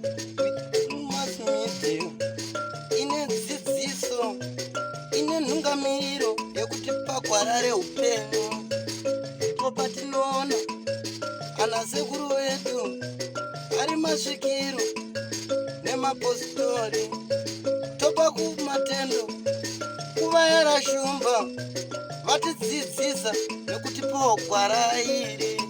With Drewmas Media ine dzidziso, ine nhungamiriro yekutipa gwara reupenyu. Ndipo patinoona ana sekuru vedu ari masvikiro nemapositori, topa kumatendo kuvayera shumba vatidzidzisa nekutipawo gwara iri.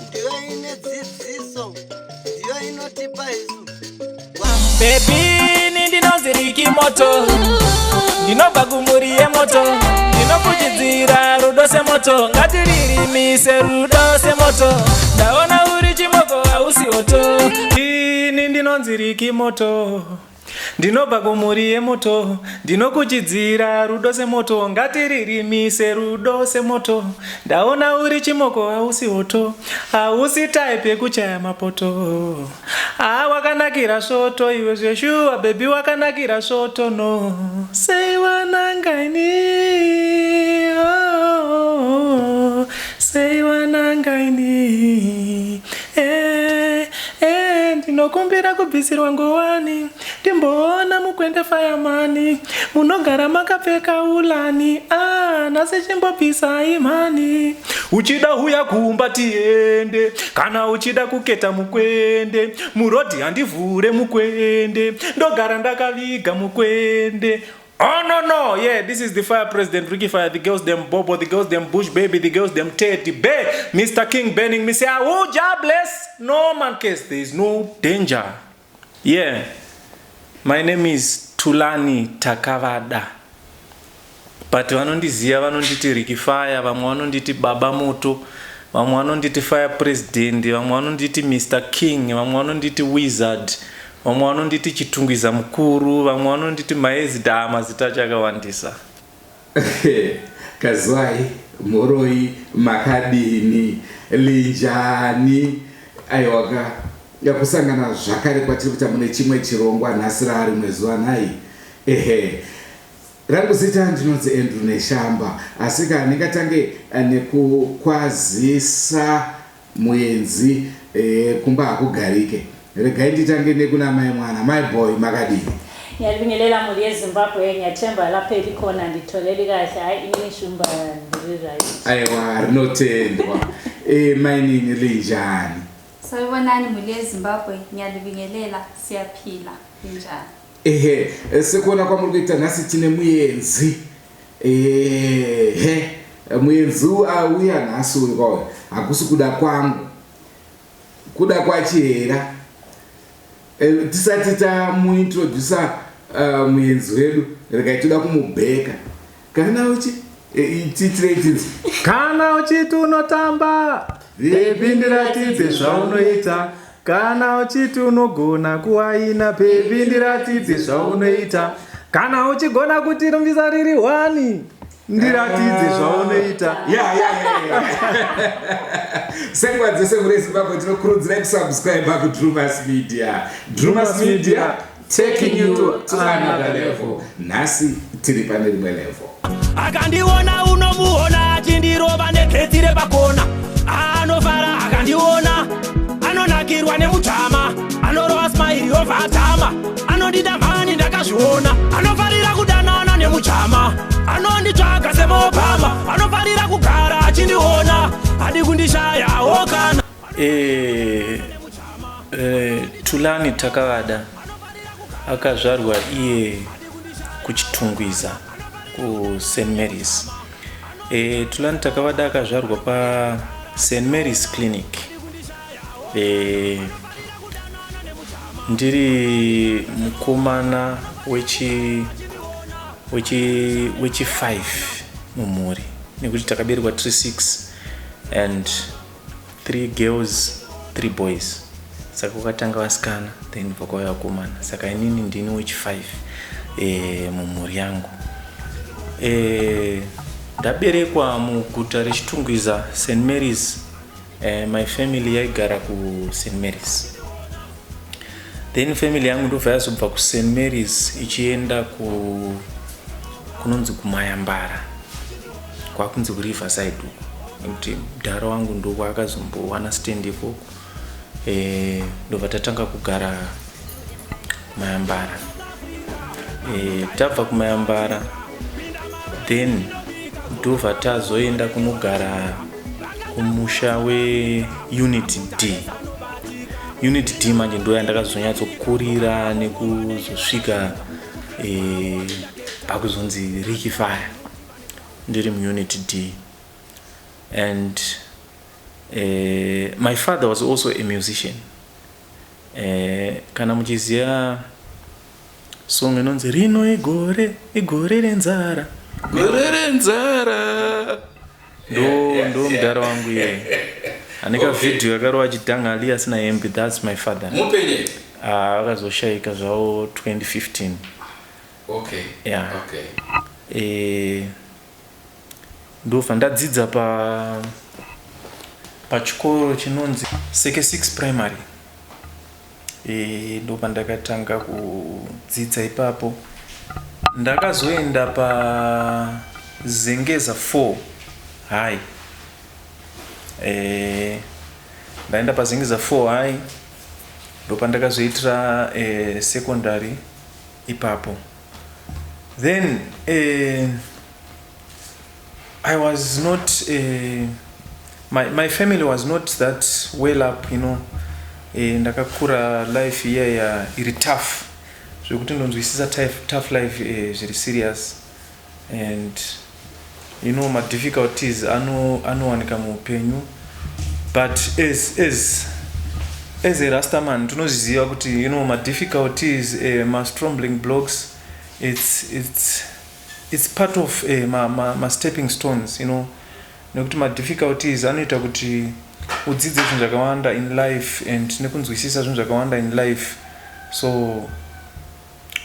Ndiyo ine dzidziso, ndiyo inotipa isu. Baby, ini ndinonzi Ricky Moto, ndinobva kumhuri yemoto, ndinokuchidzira rudo semoto, ngatiririmise rudo semoto. Ndaona uri chimoko, hausi hoto. Ini ndinonzi Ricky Moto, ndinobva kumhuri yemoto, ndinokuchidzira rudo semoto, ngatiririmise rudo semoto. Ndaona uri chimoko, hausi hoto, hausi type yekuchaya mapoto. Ah, wakanakira svoto iwe zveshuwa, baby, wakanakira svoto. No sei wanangaini, oh, sei wanangaini. Eh, eh, ndinokumbira kubvisirwa ngowani, ndimboona mukwende fireman, munogara makapfeka ulani. Ah, nhasi chimbobvisai mhani. Uchida huya kumba tiende, kana uchida kuketa mukwende murodhi, handivhure mukwende, ndogara ndakaviga mukwende. Oh no no, yeah, this is the fire president Ricky Fire, the girls them Bobo, the girls them Bush baby, the girls them Teddy Bear, Mr. King Benning, me say, oh, Jah bless, no man case, there is no danger. Yeah, my name is Tulani Takavada. But vanondiziva vanonditi Ricky Fire, vamwe vanonditi Baba Moto, vamwe vanonditi Fire President, vamwe vanonditi Mr. King, vamwe vanonditi Wizard, vamwe vanonditi Chitungwiza mukuru, vamwe vanonditi Maezida, mazita acho akawandisa. Kazwai, mhoroi, makadini, linjani? Aiwaka, kusangana zvakare kwatiri kuita mune chimwe chirongwa nhasi, rarimwe zuva nhai. Ehe, rangu zita ndinonzi Andrew Neshamba, asi ka ndingatange nekukwazisa muenzi. Kumba hakugarike, regai nditange nekuna mai mwana. My boy, makadini? Ngiyalibingelela mhuri yeZimbabwe, ngiyathemba lapho elikhona nditholeli kahle. Hayi, inini shumba ndiri right. Aiwa, rinotendwa. Mainini, linjani? Salibonani mhuri yeZimbabwe, ngiyalibingelela, siyaphila, linjani? Ehe, sekuona kwamuri kuita, nhasi tine muenzi. Ehe, muenzi auya nhasi uyu kwauya hakusi kuda kwangu, kuda kwachihera. Tisati tamuintrodusa muenzi wedu, regai toda kumubheka. Kana uchi tiitirei tinzi. Kana uchiti unotamba, baby, ndiratidze zvaunoita. Kana uchiti unogona kuwaina, baby, ndiratidze zvaunoita. Kana uchigona kutirumbisa riri hwani, ndiratidze zvaunoita. Ya. Senguva dzese muri Zimbabwe, tinokurudzirai kusubscribe kuDrumas Media. Drumas Media, taking you to another level. Nhasi tiri pane rimwe level. Akandiona unomuona achindirova negetsi repakona, anofara akandiona, anonakirwa nemuchama, anorova smile obva atama, anondida mhani, ndakazviona, anofarira kudanana nemuchama, anonditsvaga semuObama, anofarira kugara achindiona, hadi kundishayawo kana. Tulani Takavada akazvarwa iye kuChitungwiza, kuSt Marys. Tulani Takavada akazvarwa paSt Marys Clinic. Ndiri mukomana wechi 5 mumhuri, nekuti takaberekwa 36 and 3 girls, 3 boys. Saka kwakatanga vasikana, then vakauya vakomana. Saka inini ndini wechi5 mumhuri yangu. Ndaberekwa muguta reChitungwiza, St Marys. My family yaigara kuSt Marys, then family yangu ndobva yazobva kuSt Marys ichienda ku kunonzi kuMayambara, kwakunzi kuRiverside uko, nekuti mudhara wangu ndokwaakazombowana stand ikoko. Ndobva tatanga kugara Mayambara. Tabva kuMayambara, then ndobva tazoenda kunogara kumusha weUnit D. Unit D manje ndo yandakazonyatsokurira nekuzosvika pakuzonzi Ricky Fire ndiri muUnit D. And my father was also a musician. Kana muchiziva song inonzi "Rino igore, igore renzara", Gore renzara. Ndo mudhara wangu iyeye ane kavhidhiyo akarova chidhangali asina hembe. That's my father. Mupenye? Ah, akazoshayika zvavo 2015. Yeah. Ndobva ndadzidza pachikoro chinonzi Seke 6 Primary. Ndobva ndakatanga kudzidza ipapo. Ndakazoenda paZengeza 4 High. Ndaenda paZengeza 4 High, ndopandakazoitira secondary ipapo. Then I was not my family was not that well up. Ndakakura life iya iri tough zvekuti ndonzwisisa tough life zviri serious. And madifficulties anowanika muupenyu, but as a rastaman tinozviziva kuti madifficulties, mastumbling blocks, it's part of ma stepping stones, nekuti madifficulties anoita kuti udzidze zvinhu zvakawanda in life and nekunzwisisa zvinhu zvakawanda in life. So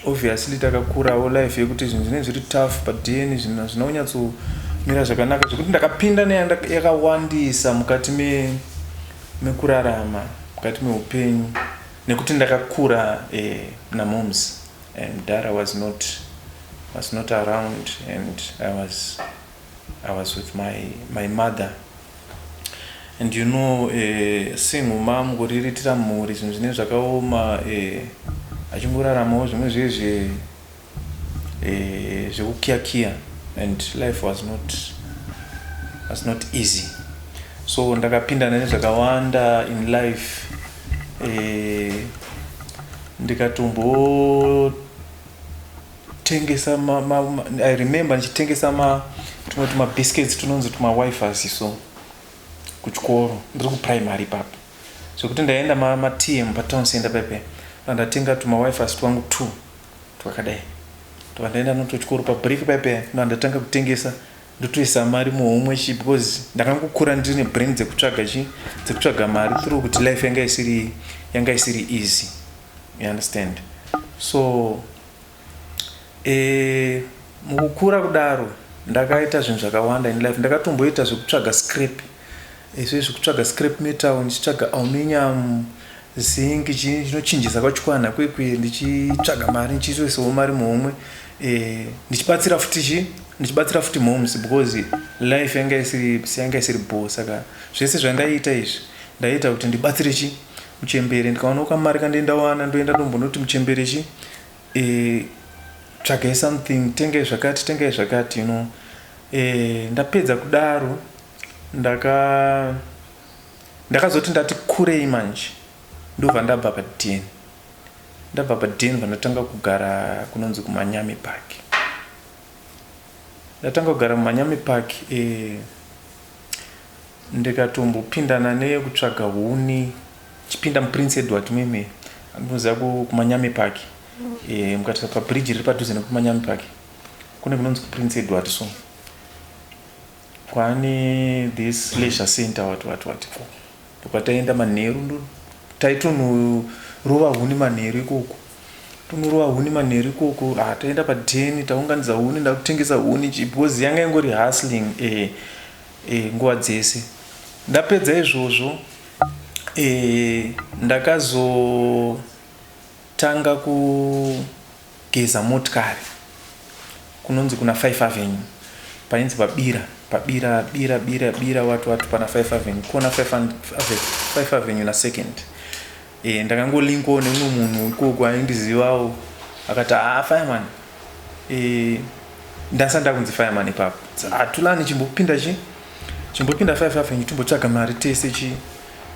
obviously takakurawo life yekuti zvinhu zvinenge zviri tough, but then zvinhu hazvina kunyatsomira zvakanaka, zvekuti ndakapinda yakawandisa mukati mekurarama, mukati meupenyu, nekuti ndakakura namoms and dara was not around and I was with my mother. And single mom kuriritira mhuri, zvinhu zvinenge zvakaoma, achingoraramawo zvimwe zvezve zvekukiyakiya, and life was not easy. So ndakapindana nezvakawanda in life. Ndikatombotengesa I remember ndichitengesa tumwe tumabiscuits tunonzi tumawifers so kuchikoro, ndiri kuprimary ipapo, zvekuti ndaenda maTM patown center pepe, ndatenga tumawifers twangu two twakadai, tobva ndaenda notochikoro pabreak pepe, ndo ndatanga kutengesa, ndotoisa mari muhomwe chi, because ndakangokura ndine brain dzekutsvaga chi, dzekutsvaga mari through kuti life yanga isiri easy, you understand? So mukukura kudaro ndakaita zvinhu zvakawanda in life. Ndakatomboita zvekutsvaga scrap, izvo zvekutsvaga scrap metal, ndichitsvaga aluminium, zinc, chinochinjisa kwachikwana kwekwe, ndichitsvaga mari, ndichiitoisawo mari muhomwe, ndichibatsira futi chi, ndichibatsira futi moms, because life yanga isiri bo. Saka zvese zvandaiita izvi ndaiita kuti ndibatsire chi, muchembere. Ndikaonawo kamari kandendawana, ndoenda ndombonoti muchembere chi, tsvagai something, tengai zvakati, tengai zvakati. Ndapedza kudaro, ndakazoti ndati kurei manje, ndobva ndabva paden. Ndabva paden, bva ndatanga kugara kunonzi kuManyami Park. Ndatanga kugara muManyami Park, ndikatombopindana nekutsvaga huni, chipinda muPrince Edward meme. Andinoziva kuManyami Park, mukati pabridge riri padhuze nekuManyami Park, kune kunonzi kuPrince Edward, so kwaane this leisure center, what what what. Ndokwataenda manheru, taitonorova huni manheru ikoko, tonorova huni manheru ikoko. Ah, taenda padheni, taunganidza huni, ndakutengesa huni, because yanga ingori hustling nguva dzese. Ndapedza izvozvo, ndakazotanga kugeza motikari. kunonzi kuna 5 Avenue, painzi paBira, paBira, Bira, Bira, Bira, wati wati, pana 5 Avenue, kona 5 Avenue naSecond. Ndakangolinkwawo nemumwe munhu ikoko aindizivawo, akati, "Haa, Fireman." Ndasati ndakunzi Fireman ipapo. "Atulani, chimbopinda chi chimbopinda 5 Avenue, timbotsvaga mari tese." Chi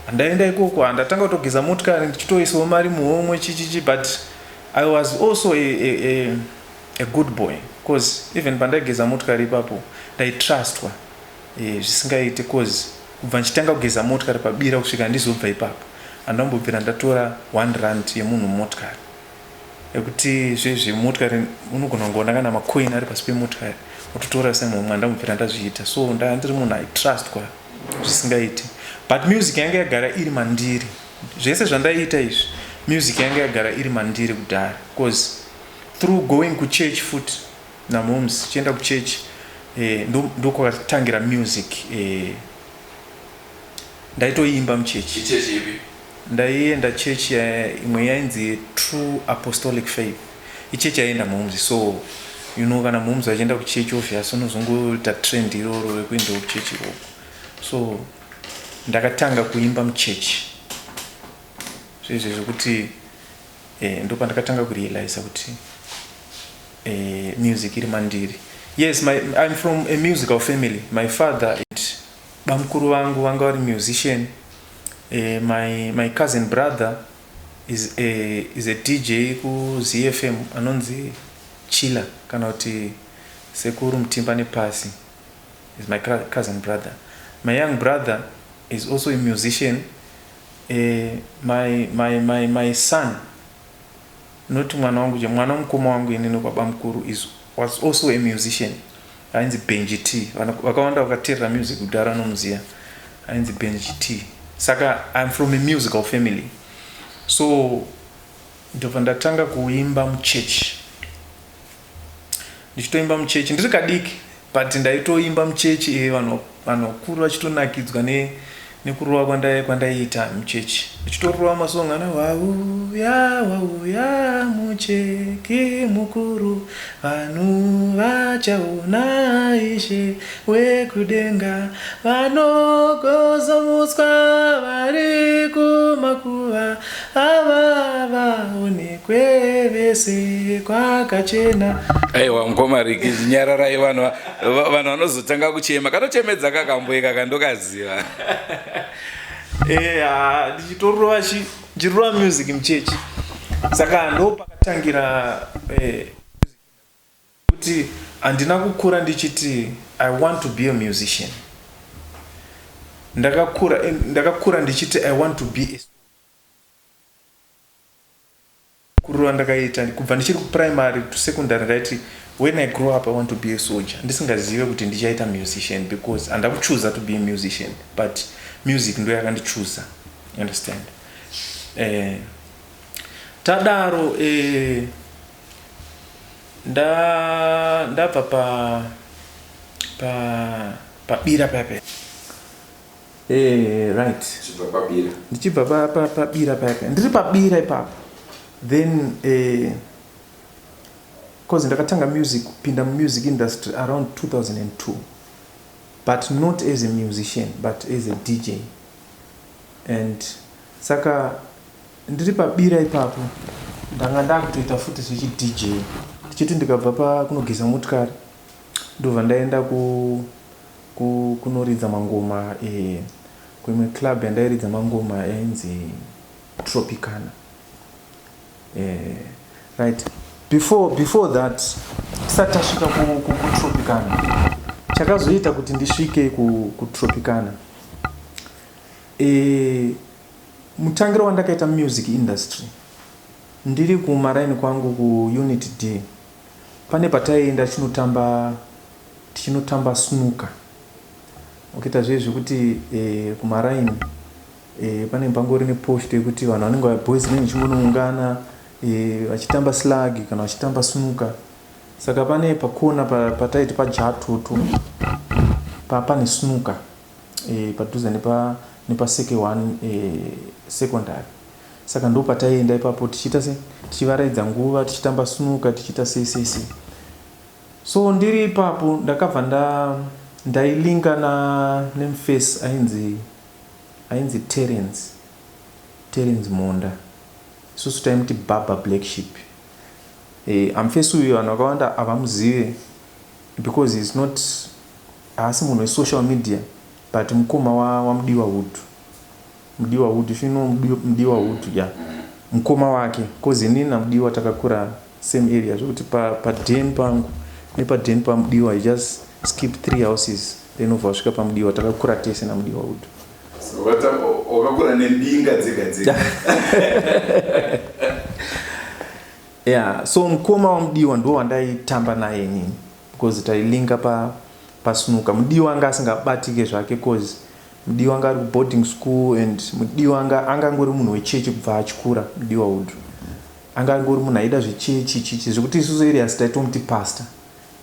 handaenda ikoko, handatanga kutogeza motikari, ndichitoisawo mari muhomwe, chichichi. But I was also a good boy, because even pandaigeza motikari ipapo ndaitrustwa zvisingaite, cause kubva ndichitanga kugeza motikari paBira kusvika ndizobva ipapo, handambobvira ndatora R1 yemunhu mumotikari. Ekuti zvezve motikari unogona kungoona kana macoin ari pasi pemotikari, wototora semhomwe, handambobvira ndazviita. So ndaa ndiri munhu aitrustwa zvisingaiti. But music yanga yagara iri mandiri. Zvese zvandaiita izvi, music yanga yagara iri mandiri kudhara, because through going kuchurch futi namoms, chienda kuchurch, ndokwakatangira music. Ndaitoimba muchechi. Ichechi ipi? Ndaienda chechi imwe yainzi True Apostolic Faith, ichechi yaienda moms. So kana moms vachienda kuchechi, obvious unozongoita trend iroro rekuendawo kuchechi ikoko. So ndakatanga kuimba muchechi zvezve, zvekuti ndopandakatanga kurealiza kuti music iri mandiri. Yes, I'm from a musical family. My father and bamukuru vangu vanga vari musician. My cousin brother is a DJ kuZFM, anonzi Chila, kana kuti Sekuru Mutimba Nepasi, is my cousin brother. My young brother is also a musician. My son, not mwana wangu, mwana mukoma wangu inini baba mukuru, was also a musician, ainzi Benji T. Vakawanda vakateerera music kudhara anomuziva, ainzi Benji T. Saka I'm from a musical family. So ndobva ndatanga kuimba muchechi, ndichitoimba muchechi ndiri kadiki, but ndaitoimba muchechi, vanhu vakuru vachitonakidzwa nekurova kwandaiita muchechi, ndichitorova masong ana "Wauya, wauya mucheki mukuru, vanhu vachaona Ishe wekudenga, vanogozomutswa vari kumakuva, ava vaonekwe vese kwakachena." Aiwa, mukoma Ricky, nyararai. Vanhu vanhu vanozotanga kuchema. Kanochemedza kakamboika kandokaziva. Eya, ndichitorova ndichirova music muchechi. Saka ndo pakatangira kuti handina kukura ndichiti I want to be a musician. Ndakakura ndichiti I want to be a kurura. Ndakaita kubva ndichiri kuprimary to secondary, ndaiti when I grow up I want to be a soldier, ndisingazive kuti ndichaita musician, because handakuchuza to be a musician, but music ndo yakandichuza, you understand? Tadaro, ndabva pa paBira paipa, right? Chibva paBira. Ndichibva paBira paipa, ndiri paBira ipapo, then cause ndakatanga music, kupinda mumusic industry around 2002, but not as a musician but as a DJ. And saka ndiri paBira ipapo, ndanga ndakutoita futi zvechiDJ, ndichiti ndikabva pakunogeza motikari, ndobva ndaenda kunoridza mangoma kuimwe club yandairidza mangoma yainzi Tropicana. Right, before that, tisati tasvika kuTropicana, chakazoita kuti ndisvike kuTropicana, mutangiro wandakaita music industry, ndiri kumaraini kwangu kuUnit D, pane pataienda tichinotamba snooker. Ukaita zviye zvekuti kumaraini pane pangori neposto yekuti vanhu vanenge, boys vanenge vachingonoungana, vachitamba slag kana vachitamba snooker. Saka pane pakona pataiti pajatoto, pane snooker, padhuze nepaseke 1 secondary. Saka ndo pataienda ipapo tichiita se tichivaraidza nguva, tichitamba snooker, tichiita sei sei sei. So ndiri ipapo ndakabva nda ndailinka na nemface ainzi ainzi Terence Terence Mhonda isusu taimuti Baba Black Sheep. Eh, amface uyu vanhu vakawanda havamuzive because he's not haasi munhu wesocial media but mukoma waMudiwa Hood. Mudiwa Hood, if you know Mudiwa Hood, yeah. Mukoma wake, cause inini naMudiwa takakura same area zvekuti paden pa pangu nepaden paMudiwa you just skip three houses then obva wasvika paMudiwa takakura tese naMudiwa Hood. Wakakura nembinga dzega dzega. Yeah, so mukoma waMudiwa ndo wandaitamba naye inini because tailinka pa pasnuka. Mudiwa anga asingabatike zvake cause Mudiwa anga ari kuboarding school and Mudiwa anga anga angori munhu wechechi kubva achikura. Mudiwa Hood anga angori munhu aida zvechechi chichi zvekuti isusu areas taitomuti pastor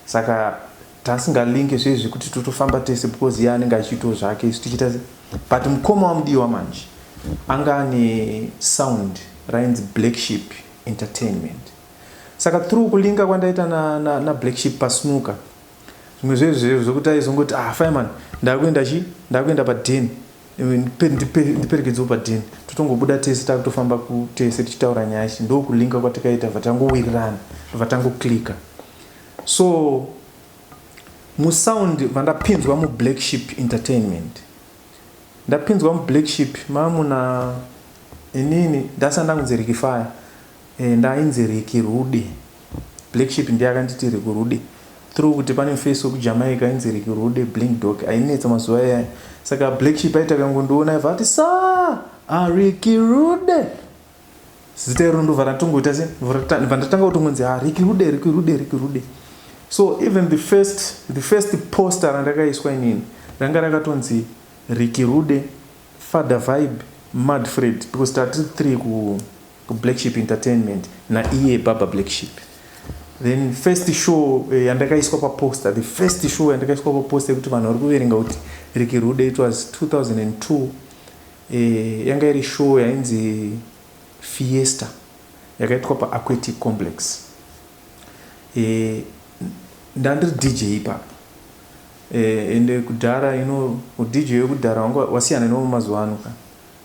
saka tasingalinke zve zvekuti totofamba tese because iye anenge achiitawo zvake isu tichiita se but mukoma waMudiwa manje anga ane sound rainzi Black Sheep Entertainment saka through kulinka kwandaita na, na, na Black Sheep pasnuka zvimwe zvezvo zvekuti aizongoti ah fireman ndakuenda chi ndakuenda paden ndiperekedzewo paden totongobuda tese takutofamba tese tichitaura nyaya chi ndokulinka kwatakaita bva tangowirirana bva tangoklika so musound vandapinzwa muBlack Sheep Entertainment. Ndapinzwa muBlack Sheep mamuna inini ndasati ndangunzi Ricky Fire e, ndainzi Ricky Rude. Black Sheep ndiye akanditi Ricky Rude through kuti pane face wekuJamaica ainzi Ricky Rude Blink Dog ainetsa mazuva ayaya saka Black Sheep aiti akangondiona aibva ati sa Ricky Rude zita iro ndobva ratongoita se bva ndatanga kutongonzi ha Ricky Rude Ricky Rude Ricky Rude. So even the first poster randakaiswa inini ranga rakatonzi Ricky Rude, Father Vibe, Mad Fred because tati three kuBlack Sheep Entertainment naiye Baba Black Sheep. Then first show yandakaiswa paposter, the first show yandakaiswa paposter yekuti vanhu vari kuverenga kuti Ricky Rude, it was 2002. Yanga iri show yainzi Fiesta yakaitwa paAquatic Complex. Ndandiri DJ ipapo ende kudhara ino DJ wekudhara wanga wasiyana newo mazuva ano ka.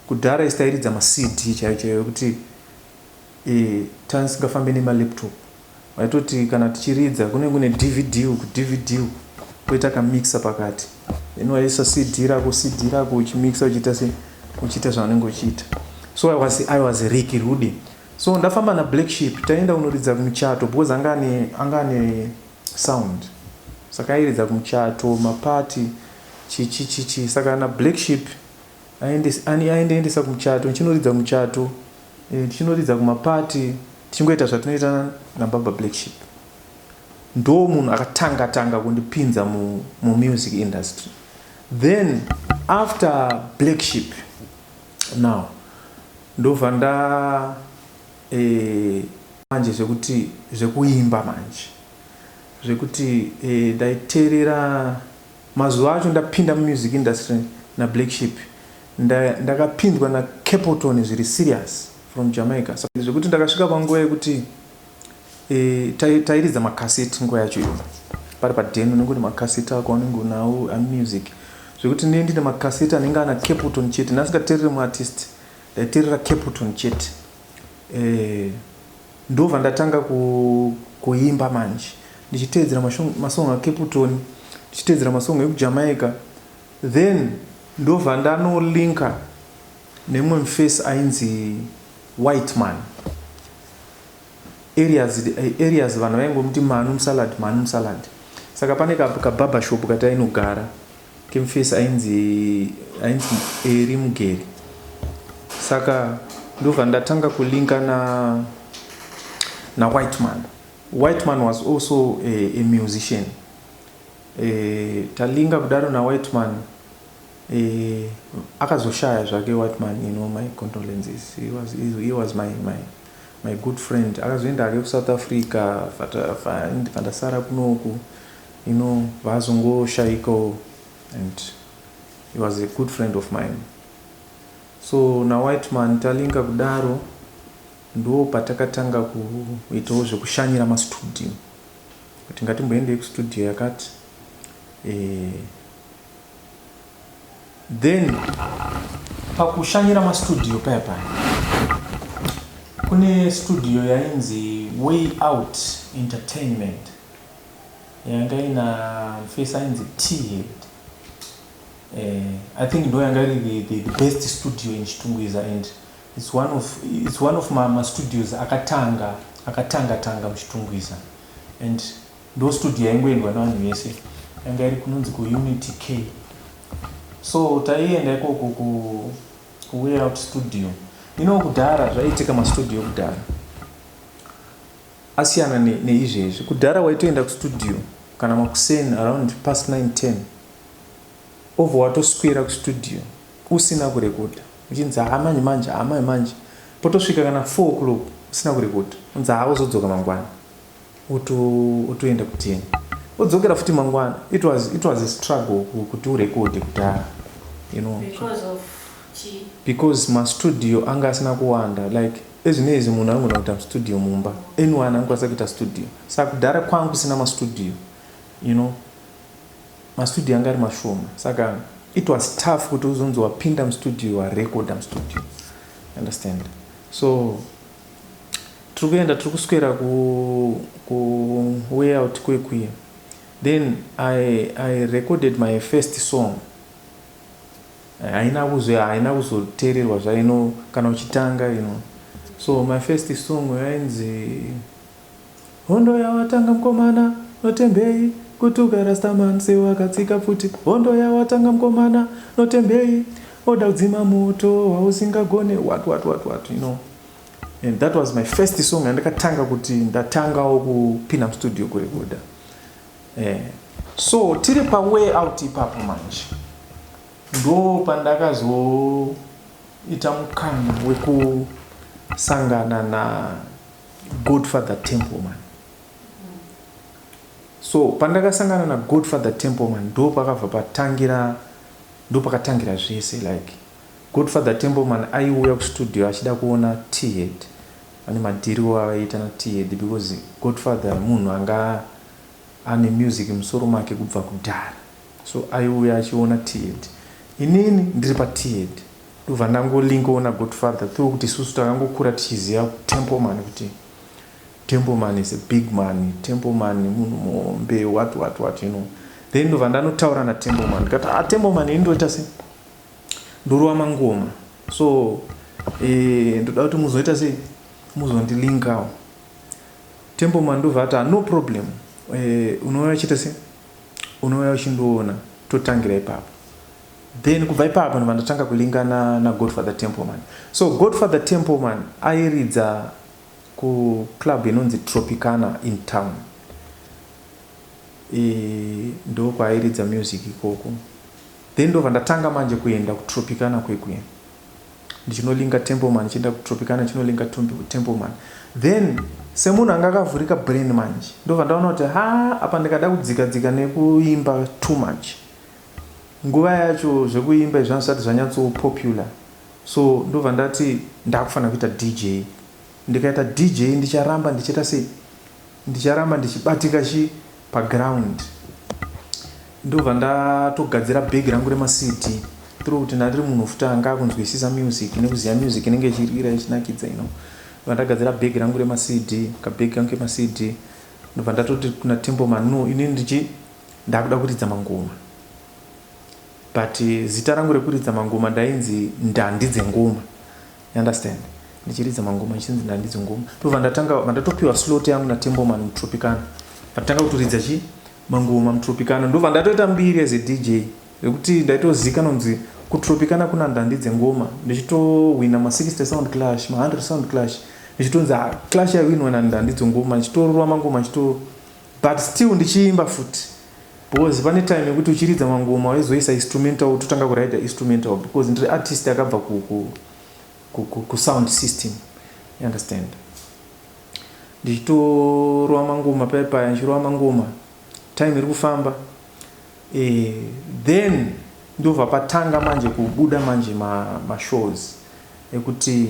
Kudhara isi tairidza maCD chaiyo chaiyo yekuti tasingafambi nemalaptop waitoti kana tichiridza kune kune DVD uku DVD uku koita kamixer pakati then waisa CD rako CD rako uchimixa uchiita se uchiita zvaunenge uchiita. So I was Ricky Rude. So ndafamba naBlack Sheep taenda kunoridza kumuchato because anga ane sound saka airidza kumuchato mapati chichi chichi saka naBlack Sheep aendeendesa kumuchato ndichinoridza kumuchato tichinoridza kumapati tichingoita zvatinoita nababa Black Sheep. Ndo munhu akatanga tanga kundipinza mumusic industry. Then after Black Sheep now ndobva nda manje zvekuti zvekuimba manje zvekuti ndaiteerera mazuva acho ndapinda mumusic industry naBlack Sheep ndakapindwa naCapleton zviri serious from Jamaica zvekuti ndakasvika panguva yekuti tairidza makaseti nguva yacho iyo pari paden unenge une makaseti ako anenge unawo amusic zvekuti ndee ndine makaseti anenge ana Capleton chete ndasingateereri muartist ndaiteerera Capleton chete. Ndobva ndatanga kuimba manje ndichiteedzera masong aCapleton ndichiteedzera masong ekuJamaica then ndobva ndanolinka nemumwe mufesi ainzi White Man areas vanhu vaingomuti Manu Musalad Manu Musalad saka pane kabarber shop katainogara kemufesi ainzi Eri Mugeri saka ndobva ndatanga kulinka na naWhite Man. White Man was also a musician. Talinga kudaro naWhite Man akazoshaya zvake White Man. My condolences. He was my good friend. Akazoenda hake kuSouth Africa vandasara kunoku vazongoshaikawo and he was a good friend of mine. So naWhite Man talinga kudaro ndo patakatanga kuitawo zvekushanyira mastudio. Kuti ngatimboendei kustudio yakati. Then pakushanyira mastudio paya paya kune studio yainzi Way Out Entertainment yanga ina mfesi ainzi T-Head. I think ndo yanga iri the best studio in Chitungwiza and it's one of mastudios akatanga tanga muChitungwiza and ndo studio yaingoendwa nevanhu vese. Yanga iri kunonzi kuUnity K. So taienda ikoko kuWay Out Studio. Kudhara zvaiitika, mastudio kudhara asiyana neizvezvi. Kudhara waitoenda kustudio kana makuseni around past 9, 10, obva watoswera kustudio usina kurekodha, uchinzi, "Ha, manje manje, ha, manje manje." Potosvika kana 4 o'clock usina kurekodha, unzi, "Ha, uzodzoka mangwana." Otoenda ku10, odzokera futi mangwana. It was a struggle kuti urekodhe kudhara. Because of chi? Because mastudio anga asina kuwanda. Like ezvinezvi munhu anogona kuita mustudio mumba, anyone anokwanisa kuita studio. Saka kudhara kwangu kusina mastudio, mastudio anga ari mashoma, saka it was tough kuti uzonzi wapinda mustudio, warekodha mustudio, understand? So tiri kuenda, tiri kuswera ku Way Out kwekuya. Then I recorded my first song. Haina kuzoteererwa zvaino kana uchitanga. So my first song yainzi "Hondo Yawatanga Mukomana Notembei Kutuka Rastaman Sewakatsika Pfuti". Hondo yawatanga mukomana notembei, oda kudzima moto wausingagone, what what what what. And that was my first song yandakatanga kuti ndatangawo kupinda mustudio kurekodha. So tiri paWay Out ipapo manje ndo pandakazoita mukana wekusangana naGodfather Templeman. So pandakasangana naGodfather Templeman ndo pakabva patangira, ndo pakatangira zvese. Like Godfather Templeman aiuya kustudio achida kuona T-Head, ane madhiriwo avaiita naT-Head, because Godfather munhu anga ane music musoro make kubva kudhara. So aiuya achiona T-Head, inini ndiri paT-Head, ndobva ndangolinkawo naGodfather through kuti isusu takangokura tichiziva Templeman, kuti Templeman is a big man, Templeman munhu muhombe, what what what. Then ndobva ndanotaura naTempleman, ndikati, "Ah, Templeman, ini ndoita sei, ndorova mangoma, so ndoda kuti muzoita sei, muzondilinkawo." Templeman ndobva ati, "Ah, no problem, unouya uchiita sei, unouya uchindoona, totangira ipapo." Then kubva ipapo ndobva ndatanga kulinga naGodfather Templeman. So Godfather Templeman airidza kuclub inonzi Tropicana in town. Ndo kwaairidza music ikoko. Then ndobva ndatanga manje kuenda kuTropicana kwekuya, ndichinolinga Templeman, ndichienda kuTropicana, ndichinolinga Templeman. Then semunhu anga akavhurika brain manje, ndobva ndaona kuti, ha, apa ndikada kudzika dzika nekuimba too much, nguva yacho zvekuimba izvi zvisati zvanyatsopopular. So ndobva ndati ndakufanira kuita DJ. Ndikaita DJ ndicharamba ndichiita sei, ndicharamba ndichibatika chi paground. Ndobva ndatogadzira bhegi rangu remaCD through kuti ndandiri munhu futi anga akunzwisisa music nekuziva music inenge ichirira ichinakidza. Ndobva ndagadzira bhegi rangu remaCD, kabhegi kangu kemaCD. Ndobva ndatoti kuna Templeman, "No, inini ndichi ndakuda kuridza mangoma, but zita rangu rekuridza mangoma ndainzi Ndandi Dzengoma, you understand? Ndichiridza mangoma ndichinzi Ndandi Dzengoma." Ndobva ndatanga, vandatopiwa slot yangu naTempleman muTropicana, ndatanga kutoridza chi mangoma muTropicana. Ndobva ndatoita mbiri as a DJ yekuti ndaitozikanwa kunzi kuTropicana kuna Ndandi Dzengoma, ndichitowina ma60 sound clash, ma100 sound clash, ndichitonzi, "Ah, clash yawinwa naNdandi Dzengoma." Ndichitorova mangoma ndichito, but still ndichiimba futi, because pane time yekuti uchiridza mangoma waizoisa instrumental, totanga kuraida instrumental, because ndiri artist akabva kusound system, you understand? Ndichitorova mangoma paya paya, ndichirova mangoma, time iri kufamba. Then ndobva patanga manje kubuda manje mashows ekuti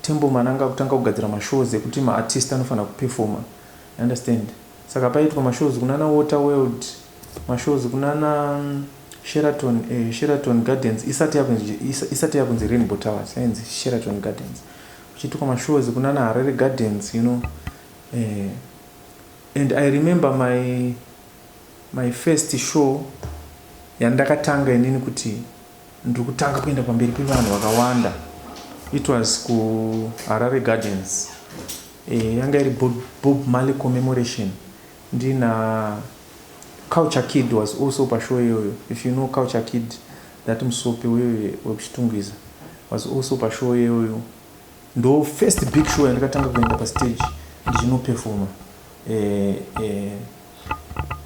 Templeman anga kutanga kugadzira mashows ekuti maartist anofanira kupefoma, understand? Saka paiitwa mashows kunana Water World, mashows kunana Sheraton, Sheraton Gardens isati yakunzi isati yakunzi Rainbow Towers, yainzi Sheraton Gardens. Kuchiitwa mashows kunana Harare Gardens, you know. And I remember my first show yandakatanga inini kuti ndiri kutanga kuenda pamberi pevanhu vakawanda. It was kuHarare Gardens. Yanga iri Bob Marley commemoration. Ndina Culture Kid was also pashow iyoyo. If you know Culture Kid, that musope wekuChitungwiza was also pashow iyoyo. Ndo first big show yandakatanga kuenda pastage ndichinoperforma.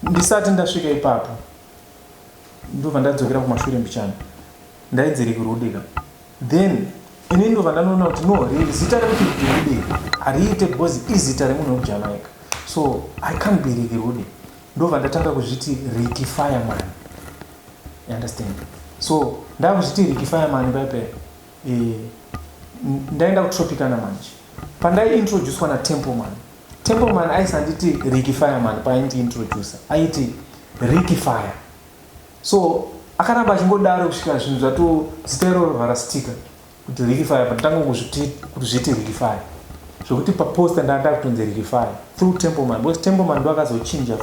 Ndisati ndasvika ipapo, ndobva ndadzokera kumashure mbichana. Ndainzi Ricky Rude ka. Then ini ndobva ndanoona kuti no, zita rekuti Ricky Rude hariite because izita remunhu wekuJamaica, so I can't be Ricky Rude. Ndobva ndatanga kuzviti Ricky Fireman, you understand? So ndakuzviti Ricky Fireman paipai. Ndaenda kuTropicana manje. Pandaiintroducwa naTempleman, Templeman aisanditi Ricky Fireman. Paaindiintroduca aiti Ricky Fire. So akaramba achingodaro kusvika zvinhu zvato zita iroro rarastika kuti Ricky Fire. Pandatanga kuzviti Ricky Fire, zvokuti paposter ndanga ndakutonzi Ricky Fire through Templeman, because Templeman ndo akazochinja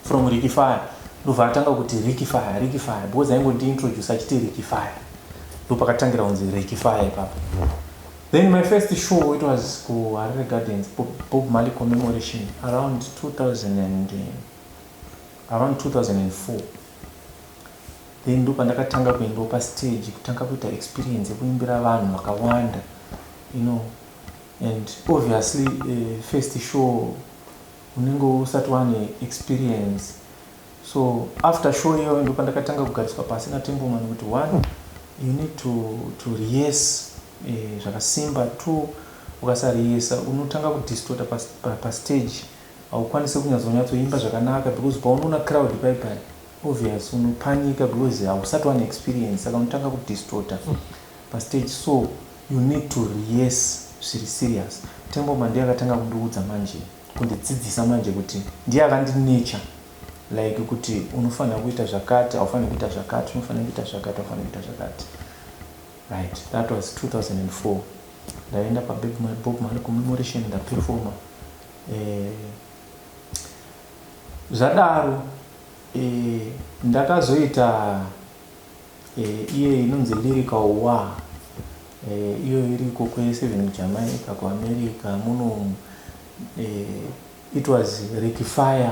from Ricky Fire, ndobva atanga kuti Ricky Fire, Ricky Fire, because aingondiintroduce achiti Ricky Fire. Ndo pakatangira kunzi Ricky Fire ipapo. Then my first show, it was kuHarare Gardens, Bob Marley commemoration, around 2000 and around 2004. Then ndo pandakatanga kuendawo pastage, kutanga kuita experience yekuimbira vanhu vakawanda. And obviously, first show unenge usati wane experience. So after show iyoyo ndo pandakatanga kugariswa pasi naTempleman kuti one, you need to rehearse zvakasimba. Two, ukasarehearsa unotanga kudistorta pastage, haukwanisi kunyatsonyatsoimba zvakanaka, because paunoona crowd paipai, obvious unopanika because hausati wane experience, saka unotanga kudistorta pastage. So you need to rehearse zviri serious. Templeman ndiye akatanga kundiudza manje, kundidzidzisa manje, kuti ndiye akandinecha like kuti unofanira kuita zvakati, haufaniri kuita zvakati, unofanira kuita zvakati, haufaniri kuita zvakati, right? That was 2004. Ndaenda paBob Marley commemoration, ndaperforma. Zvadaro ndakazoita iye inonzi lyrical war. Iyo iriko kwese, even kuJamaica, kuAmerica munomu. It was Ricky Fire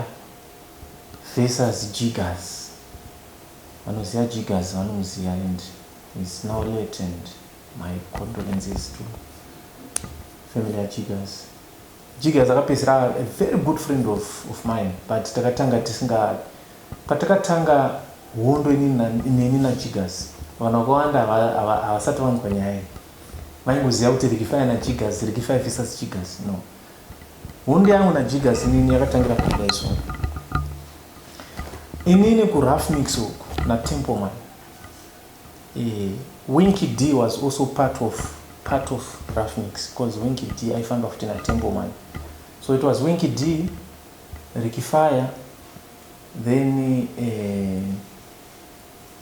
versus Jiggers. Vanoziva Jiggers vanomuziva, and is now late, and my condolences to family yaJiggers. Jiggers akapedzisira a very good friend of mine, but takatanga tisinga patakatanga hondo neni naJiggers, vanhu vakawanda havasati vanzwa nyaya iyi. Vaingoziva kuti Ricky Fire naJiggers, Ricky Fire versus Jiggers. No, hondo yangu naJiggers inini yakatangira kudai. So inini kuRough Mix uku naTempleman, Winky D was also part of Rough Mix, because Winky D aifamba futi naTempleman. So it was Winky D, Ricky Fire, then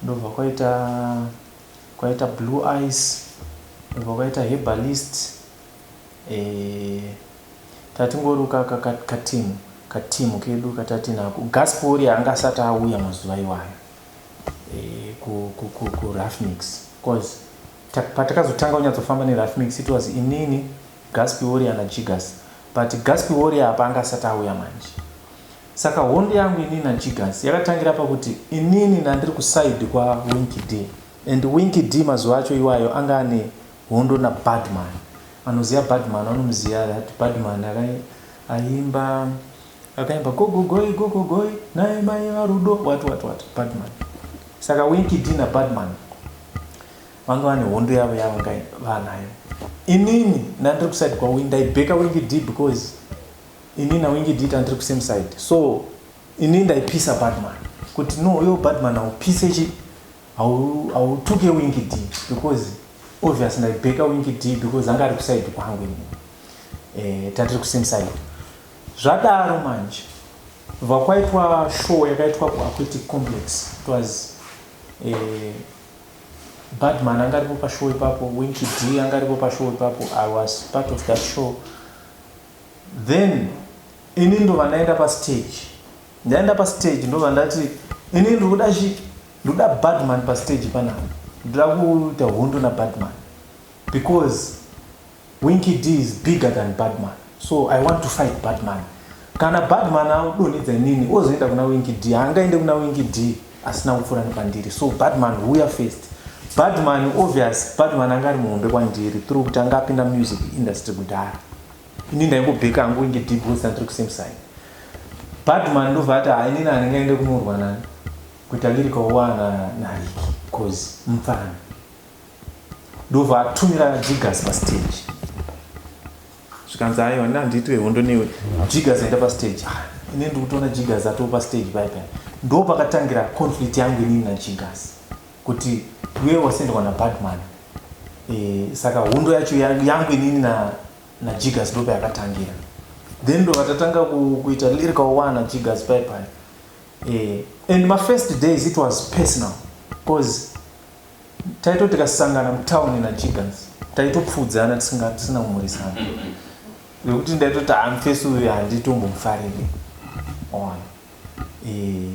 ndobva kwaita Blue Ice, ndobva kwaita Herbalist. Tatingoruka katimu kedu katatinako. Gaspori anga asati auya mazuva iwayo kuRough Mix, because patakazotanga kunyatsofamba neRough Mix, it was inini, Gaspi Warrior naJiggers, but Gaspi Warrior apa anga asati auya manje. Saka hondo yangu inini naJiggers yakatangira pakuti inini nandiri kuside kwaWinky D, and Winky D mazuva acho iwayo anga ane hondo naBadman. Vanoziva Badman vanomuziva, that Badman aimba, akaimba "Gogogoi gogogoi nai mai varudo", what what what, Badman. Saka Winky D naBadman vanga vane hondo yavo yavanga vanayo. Inini ndandiri kuside kwaWinky, ndaibheka Winky D because inini naWinky D tandiri kusame side. So inini ndaipisa Badman kuti no, iwo Badman haupise chi hautuke Winky D, because obvious ndaibheka Winky D because anga ari kuside kwangu inini. Tandiri kusame side. Zvadaro manje bva kwaitwa show yakaitwa kuAquatic Complex. It was Badman anga aripo pashow ipapo, Winky D anga aripo pashow ipapo. I was part of that show. Then ini ndobva ndaenda pastage. Ndaenda pastage ndobva ndati ini ndikuda chi ndikuda Badman pastage panapa. Ndoda kuita hondo naBadman because Winky D is bigger than Badman so I want to fight Badman. Kana Badman adonhedza inini ozoenda kuna Winky D, haangaende kuna Winky D asina kupfuura nepandiri. So Badman huya first. Badman obvious, Badman anga ari muhombe kwandiri through kuti anga apinda music industry kudhara. Ini ndaingobheka hangu Winky D because tandiri kusame side. Badman ndobva ati ha inini handingaende kunorwa nani kuita lyrical war naRicky cause mupfana. Ndobva atumira Jigas pastage. Zvikanzi aiwa ini handiitwe hondo newe. Jigas aenda pastage. Ah, ini ndiri kutoona Jigas atoo pastage paya paya. Ndo pakatangira conflict yangu inini naJigas. Kuti iwewe wasendwa naBadman. E, saka hondo yacho yangu inini na naJigas ndo payakatangira. Then ndobva tatanga kuita lyrical war naJigas paya paya. E, and my first days it was personal because Taitoti tikasangana mutown naJiggers taitopfuudzana tisina kumhoresana zvekuti ndaitoti haa mufesi uyu handitombomufariri ona eh,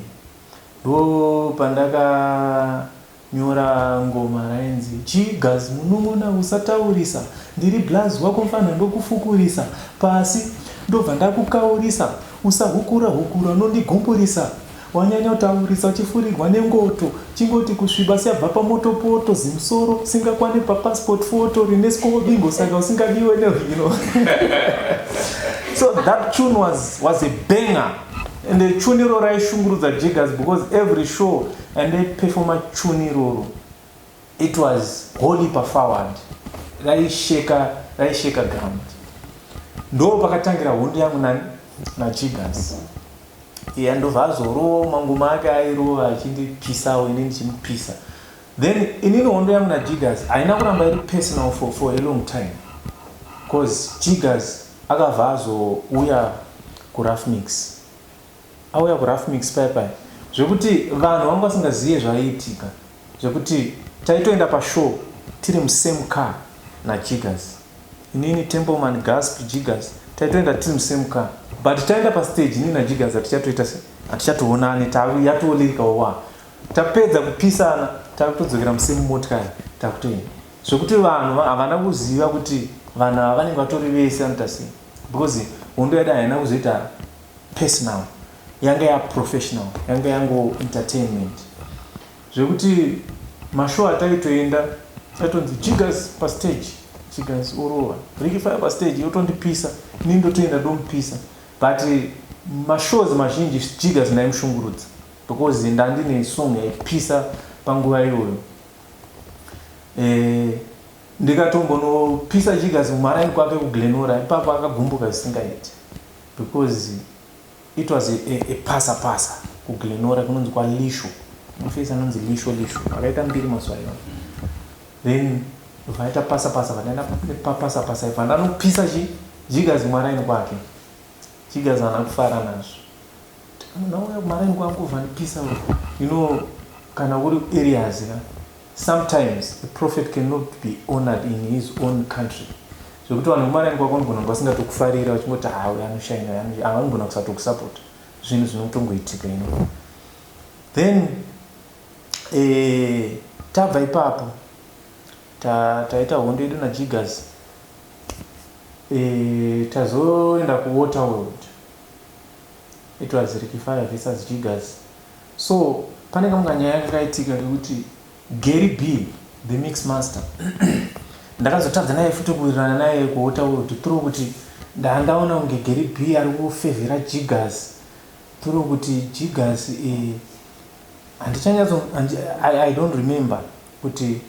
ndo pandakanyora ngoma rainzi Jiggers munun'una usataurisa ndiri blaz wako mfana ndokufukurisa pasi ndobva ndakukaurisa usahukura hukura unondigumburisa Wanyanya kutaurisa uchifurirwa nengoto chingoti kusviba seyabva pamoto poto zimusoro singakwane papassport photo rine score bingo saka usingadiwe ne you know so that tune was, was a banger and the tune iro raishungurudza Jiggers because every show and they performa tune iroro it was holy paforward raisheka raisheka ground ndo pakatangira hondo yangu nani naJiggers Iya ndobva azorova mangoma ake airova achindipisawo ini ndichimupisa then inini hondo yangu najiggers haina kuramba iri personal for, for a long time bcause jiggers akabva azouya kurough mix auya kurough mix paya paya zvekuti vanhu vanga vasingazive zvaiitika zvekuti taitoenda pashow tiri musame car najiggers Inini, Templeman, Gasp, Jiggers taitoenda tiri musame car but taenda pastage inini naJiggers hatichatoita se hatichatoonani yatoo lyrical war tapedza kupisana takutodzokera musame motikari takutoenda zvekuti vanhu havana kuziva kuti vanhu ava vanenge vatori vese vanoita sei because hondo yada haina kuzoita personal yanga yaprofessional yanga yango entertainment Zvekuti mashow ataitoenda aitonzi Jiggers pastage, Jiggers orova, Ricky Fire pastage otondipisa, ini ndotoenda ndomupisa. But mashows mazhinji Jiggers ndaimushungurudza because ndandine song yaipisa panguva iyoyo. Eh, ndikatombonopisa Jiggers kumaraini kwake kuGlenora ipapo akagumbuka zvisingaiti because It was a, a, a pasa pasa kuGlenora kunonzi kwaLisho. Mufesi anonzi Lisho Lisho akaita mbiri mazuva iwayo. Then vaita pasa pasa vandaenda papasa pasa ipa ndanopisa chi Jiggers kumaraini kwake. Jiggers haana kufara nazvo. Munhu auya kumaraini kwangu vandipisa you know kana uri areas ka Sometimes a prophet cannot be honoured in his own country zvekuti vanhu vekumaraini kwako vanogona kunge vasingatokufarira vachingoti haa uyu anoshaina uyu anoshaina vanogona kusatokusapota zvinhu zvinotongoitika you know then eh, tabva ipapo taita hondo yedu najiggers eh, tazoenda kuwater world it was Ricky Fire versus Jiggers so pane kamwe kanyaya kakaitika kekuti Gary B the mix master ndakazotadza naye futi kuwirirana naye kuota kuti through kuti ndandaona kunge Gary B ari kufevhera Jiggers through kuti Jiggers eh, handichanyatso I don't remember kuti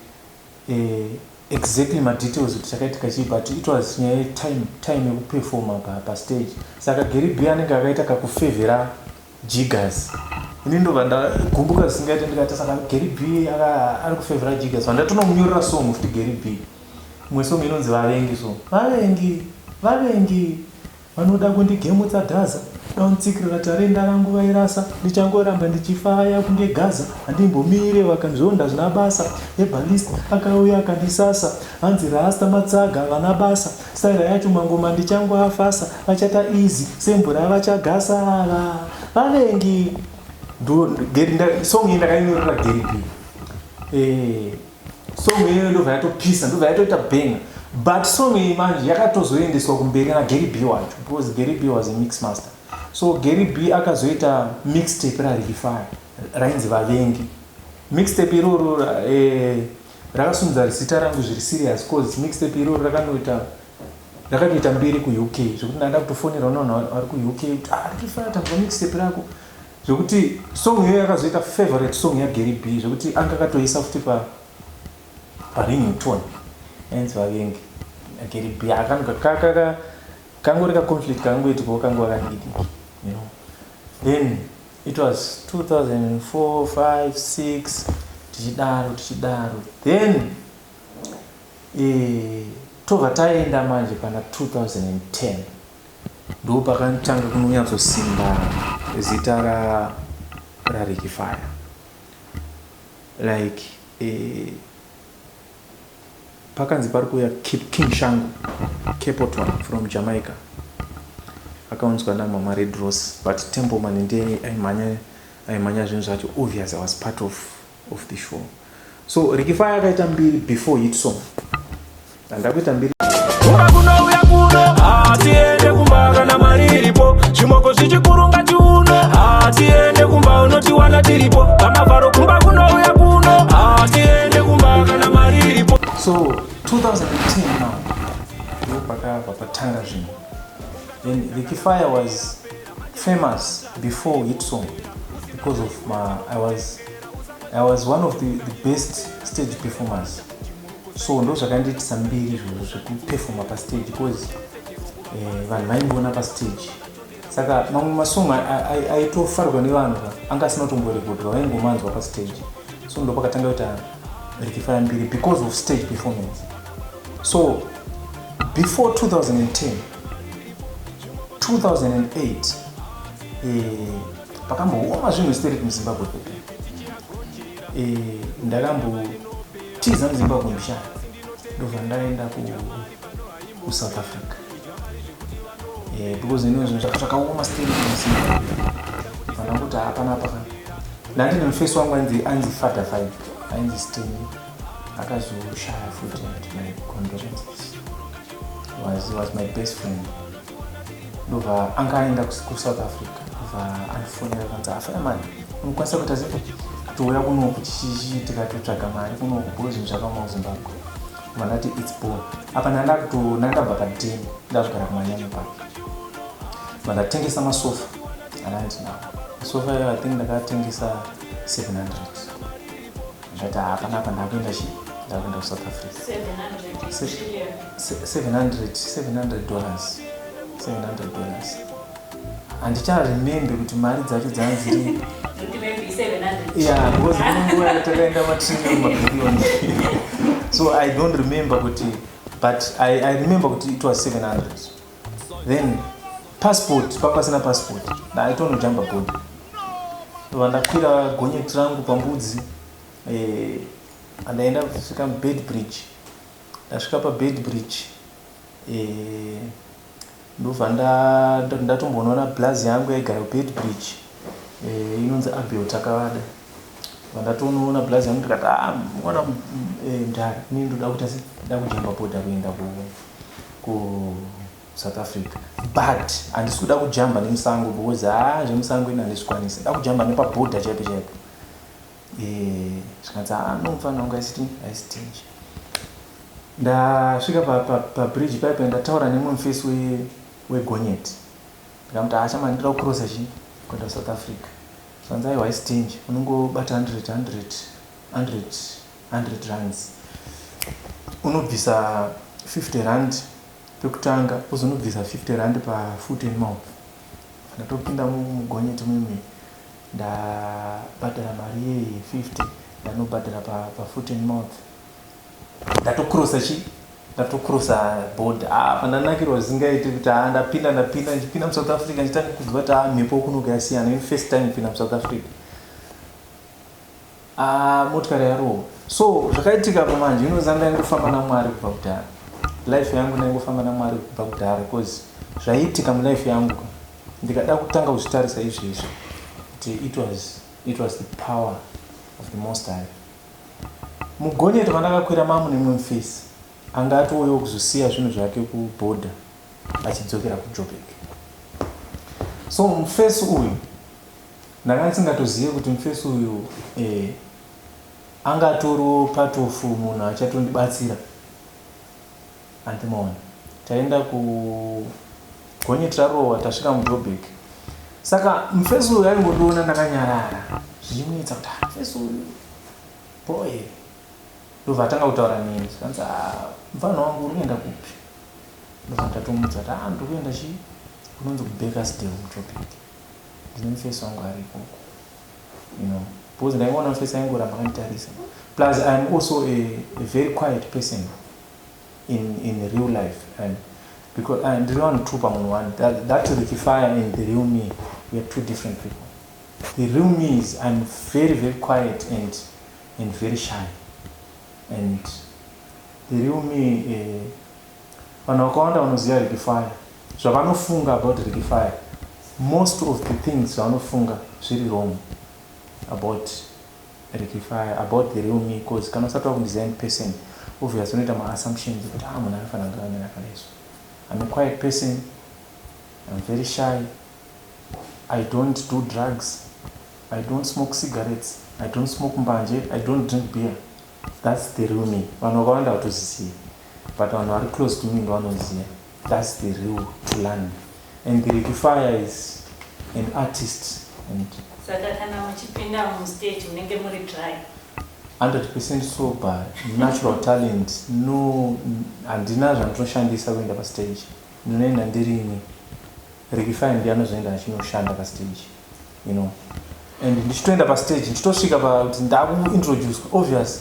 eh, exactly madetails kuti chakaitika chii but it was nyaya yetime time yekuperforma pastage saka Gary B anenge akaita kakufevhera Jiggers ini ndobva ndagumbuka zvisingaite ndikati saka Gary B ari kufevhera Jiggers vandatonomunyorera song futi Gary B imwe song inonzi vavengi so vavengi vavengi. Vanoda kundigemutsa dhaza Daunditsikirira tarenda rangu vairasa Ndichangoramba ndichifaya kunge gaza Handimbomire vakandizonda zvina basa Herbalist akauya akandisasa Hanzi rasta matsaga havana basa Staira yacho mangoma ndichangoafasa Vachata easy semvura vachagasa Ava vavengi Ndo Gary nda song iyi ndakainyorera Gary B. Eh song iyoyo ndobva yatopisa ndobva yatoita banger but song iyi manje yakatozoendeswa kumberi naGary B wacho because Gary B was a mix master so Gary B akazoita mixtape raRicky Fire rainzi Vavengi mixtape iroro eh, rakasumudza zita rangu zviri serious cause mixtape iroro rakanoita rakatoita mbiri kuUK zvekuti ndanda kutofonerwa nevanhu vari kuUK kuti ah, Ricky Fire tanzwa mixtape rako Zvekuti song iyoyo yakazoita favorite song yaGary B zvekuti anga akatoisa futi pa paringtone yainzi vavengi Gary B akanga kaka kangori ka conflict kangoitikawo kanguva kadiki you know then it was 2004 5 6 tichidaro tichidaro then eh, tobva taenda manje pana 2010 Ndopakatanga kunonyatsosimba zita ra raRicky Fire. Like eh, pakanzi pari kuuya King Shango Capoton from Jamaica akaunzwa namama Red Rose but Templeman ndiye aimhanya aimhanya zvinhu zvacho obvious I was part of of the show so Ricky Fire akaita mbiri before hit song handakuita mbiri Kumba kunouya kuno hatiende kumba kana mari iripo zvimoko zvichikurunga chiuno hatiende kumba unotiwana tiripo pamavharo kumba kunouya kuno hatiende kumba kana mari iripo so 2010 now ndo pakabva patanga zvinhu then Ricky Fire was famous before hit song because of my I was I was one of the, the best stage performers so ndo zvakandiitisa mbiri izvozvo zvekupefoma pastage because eh, vanhu vaindiona pastage saka mamwe masong aitofarwa nevanhu anga asina kutomborekodwa vaingomanzwa pastage so ndo pakatanga kuita Ricky Fire mbiri because of stage performance so before 2010 2008 eh, pakambooma zvinhu sterek muzimbabwe pepe eh, ndakambotiza muzimbabwe mbichana ndobva ndaenda kusouth africa eh, because ino zvinhu zvakaoma sterek muzimbabwe vana kuti hapana apa kana ndandine mufesi wangu ainzi ainzi father vibe ainzi stanley akazoshaya futi and my condolences was, was my best friend ndobva anga aenda kusouth africa ndobva andifonera kanzi afaya mani unokwanisa kuita sei kutouya kunoku chichichi tikatotsvaga mari kunoku because zvinhu zvakaoma kuzimbabwe ndobva ndati its ball apa ndandakuto ndandabva padeni ndazogara kumanyame pake ndobva ndatengesa masofa anandinawo masofa ayo i think ndakatengesa 700 ndati hapana apa ndakuenda chi ndakuenda kusouth africa 700 700 dollars 700 dollars handicharemembe kuti mari dzacho dzanga dziri yeah because kune nguva yatakaenda matrillion mabhillion so i don't remember kuti but I, i remember kuti it was 700 then passport papasina passport ndaitonojamba bhodhi ndobva ndakwira gonyeti rangu pambudzi eh, andaenda kusvika mubed bridge ndasvika pabed bridge eh, ndobva ndatombonoona blazi yangu yaigara kubed bridge eh, inonzi abel takavada vandatonoona blazi yangu ndikati ah, mwana eh, ndari ini ndoda kuita se nda kujamba bhodha kuenda ku South Africa but handisi kuda kujamba nemusango because haa ah, zvemusango ini handizvikwanisi nda kujamba nepabhodha chaipo chaipo eh, zvikanzi haa no mfana wangu haisiti haisitinji ndasvika pabridge pa, pa paipa ndataura nemumwe mufesi wegonyeti ndikamuti haa chama ndida kucrossa chi kuenda kusouth africa zvanzi aiwa haisitinji unongobata 100 100 100 100 rands unobvisa 50 rand pekutanga wozonobvisa 50 rand pafoot and mouth ndatopinda mugonyeti mimi ndabhadhara mari yeye 50 ndanobhadhara pafoot and mouth ndatokrosa chi Ndatocrossa border. Ah, pandanakirwa zvisingaiti kuti ah, ndapinda ndapinda ndichipinda muSouth Africa ndichitanga kunzwa kuti ah, mhepo kunoku yasiyana. Ini first time kupinda muSouth Africa. Ah, motikari yarohwa. So zvakaitika apa manje inoziva ndaingofamba naMwari kubva kudhara. Life yangu ndaingofamba naMwari kubva kudhara because zvaiitika mulife yangu ndikada kutanga kuzvitarisa izvezvi kuti it was the power of the Most High. Mugonyeti mandakakwira mamune mumwe mufesi anga atouyawo kuzosiya zvinhu zvake kubhodha achidzokera kuJoburg. So mufesi uyu ndanga ndisingatozive kuti mufesi uyu anga atoriwo part of munhu achatondibatsira. Andimaona taenda kugonyeti rarohwa, tasvika muJoburg. Saka mufesi uyu aingondiona ndakanyarara zvichimunetsa kuti, "Ah, mufesi uyu boy." Ndobva atanga kutaura neni, zvikanzi, "Ah, mufana wangu, uri kuenda kupi?" Ndobva ndatomudza kuti, "Ah, ndiri kuenda chi kunonzi kuBakersdale muJoburg, ndine mufesi wangu ari ikoko." Because ndaingoona mufesi aingoramba akanditarisa. Plus I am also a very quiet person in real life, and because ndiri vanhu two pamunhu one. That Ricky Fire and the real me, we are two different people. The real me is I'm very, very quiet and very shy, and the real me, vanhu vakawanda vanoziva Ricky Fire, zvavanofunga about Ricky Fire, most of the things zvavanofunga zviri wrong about Ricky Fire, about the real me, because kana usati wakundiziva in person, obviously unoita maassumptions kuti, ah, munhu anofanira kunge akamira akadai. I'm a quiet person. I'm very shy. I don't do drugs. I don't smoke cigarettes. I don't smoke mbanje. I don't drink beer. That's the real me. Vanhu vakawanda vatoziziva, but vanhu vari close to me ndovanoziva. That's the real Tulani, and the Ricky Fire is an artist and Saka kana muchipinda mustage munenge muri dry? 100% sober, natural talent. No, handina zvandotoshandisa kuenda pastage. Ndinoenda ndirini. Ricky Fire ndiye anozoenda achinoshanda pastage. And ndichitoenda pastage, ndichitosvika pakuti ndakuintroduce, obvious,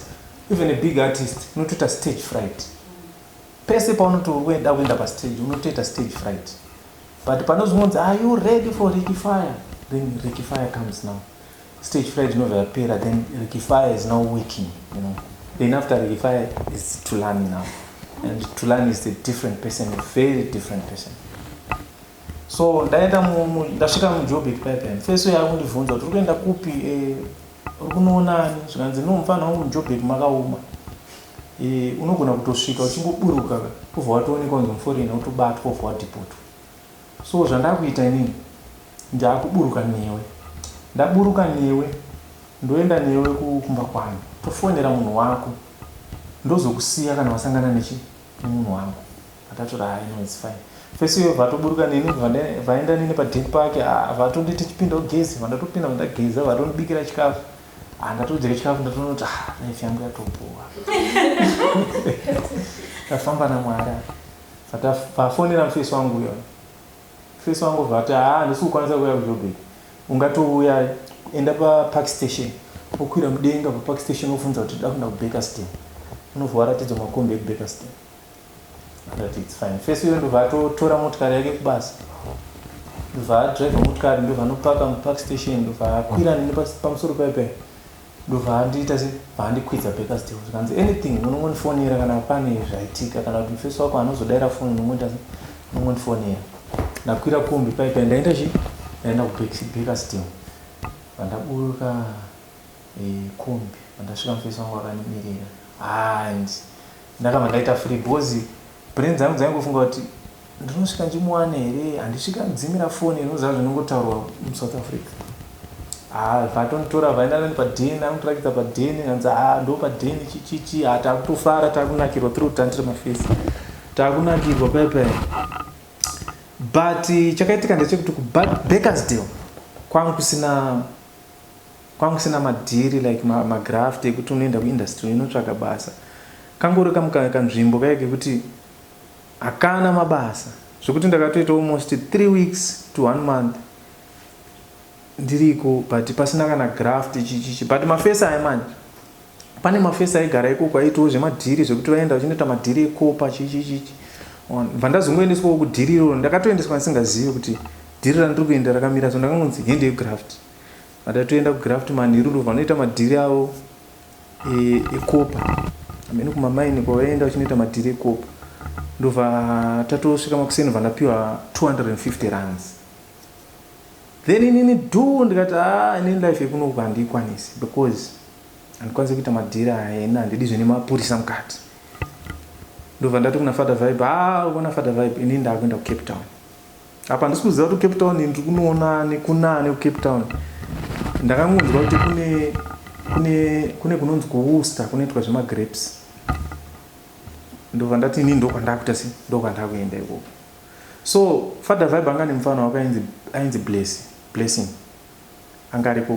even a big artist unotoita stage fright. Pese paunotoda kuenda pastage unotoita stage fright, but panozongonzi, "Are you ready for Ricky Fire?" then Ricky Fire comes. Now stage fright inobva yapera. Then Ricky Fire is now working. Then after Ricky Fire is Tulani now, and Tulani is a different person, a very different person. So ndaenda ndasvika muJoburg paipai, mufeso yakundibvunza kuti, "Uri kuenda kupi? Uri kunoonani?" Zvikanzi, "No, mufana wangu, muJoburg makaoma. Unogona kutosvika uchingoburuka ubva watoonekwa kunzi muforeigner, utobatwa, ubva wadhipotwa. So zvandakuita inini, ndaakuburuka newe. Ndaburuka newe, ndoenda newe kumba kwangu, tofonera munhu wako, ndozokusiya kana wasangana nechi nemunhu wangu." Atatora, "Hai, no, it's fine." Fesi iyo vatoburuka neni, vaenda neni padheni pake. Ah, vatonditi, "Chipinda ugeze." Vandatopinda, vandageza, vatondibikira chikafu. Ah, ndatodya chikafu, ndatonoti, "Ah, life yangu yatopuwa, ndafamba naMwari." Vafonera mufesi wangu uyo. Mufesi wangu vati, "Haa, handisi kukwanisa kuuya kuJoburg. Ungatouya, enda paPark Station, wokwira mudenga paPark Station, wobvunza kuti da kuenda kuBakersdale, unobva waratidzwa makombi ekuBakersdale." Akati, "It's fine." Fesi uyo ndobva atotora motikari yake kubasa, ndobva adhiraivha motikari, ndobva anopaka muPark Station, ndobva akwira neni pamusoro paipai, ndobva andiita se bva andikwidza Bakersdale. Zvikanzi, "Anything unongondifonera kana pane zvaitika, kana kuti mufesi wako anozodaira foni, unongoita se unongondifonera." Ndakwira kombi paipai, ndaenda chi ndaenda kuBakersdale. Vandaburuka kombi, vandasvika, mufesi wangu akandimirira. And ndakabva ndaita free because brain dzangu dzaingofunga kuti, "Ndinosvika ndichimuwana here? Handisvika ndidzimira foni." Inoziva zvinongotaurwa muSouth Africa. Ah, vatonditora, vaenda nani padheni, anondirakidza padheni, hanzi, "A, ndo padheni chichichi." Ha, takutofara, takunakirwa tiri kutandira mafesi, takunakirwa paipai. But chakaitika ndechekuti kuBakersdale kwangu kusina madhiri like magraft ekuti unoenda kuindustry inotsvaga basa. Kangori kanzvimbo kaya kekuti hakana mabasa, zvekuti ndakatoita almost 3 weeks to one month ndiriko, but pasina kana graft chichichi. But mafesi aya manje, Pane mafesi aigara ikoko aitawo zvemadhiri zvekuti vaienda vachinoita madhiri ekopa chichichichi. Bva ndazongoendeswawo kudhiri iroro ndakatoendeswa ndisingazivi kuti dhiri randiri kuenda rakamira so ndakangonzi hende yegraft. Vandatoenda kugraft manheru ndobva vanoita madhiri avo ekopa hameno kumamaini kwavaienda vachinoita madhiri ekopa ndobva tatosvika makuseni bva ndapiwa 250 rands then inini do ndikati ah inini life yekunoku handiikwanisi because handikwanisi kuita madhiri aya ini handidi zvine mapurisa mukati ndobva ndati kuna father vibe ah ukona father vibe inini ndakuenda kucape town Apa handisi kuziva kuti Cape Town ndiri kunoona nekunani kuCape Town. Ndakangonzwa kuti kune kune kune kunonzi kuWorcester kunoitwa zvemagrapes. Ndobva ndati ini ndokwandakuita sei ndokwandakuenda ikoko. So Father Vibe anga nemufana wake ainzi ainzi Blessy Blessing anga ariko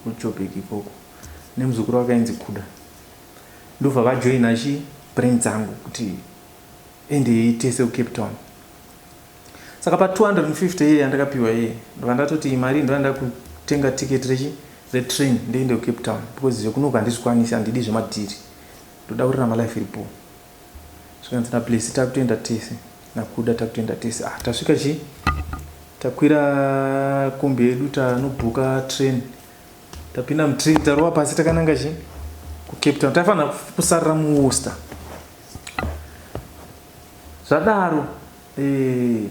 kuJoburg ikoko nemuzukuru wake ainzi Kuda. Ndobva vajoina chi brain dzangu kuti endei tese kucape town saka pa 250 iye yandakapiwa iye ndobva ndatoti iyi mari ndova ndakutenga ticket rechi retrain ndoende kucape town because zvekunoku handizvikwanisi handidi zvemadhiri ndoda kurarama life iripo zvikanzi nablesi takutoenda tese nakuda takutoenda tese ah tasvika chi takwira kombi yedu tanobhuka train tapinda mutrain tarova pasi takananga chi kucape town taifanira kusarira muworcester Zvadaro eh,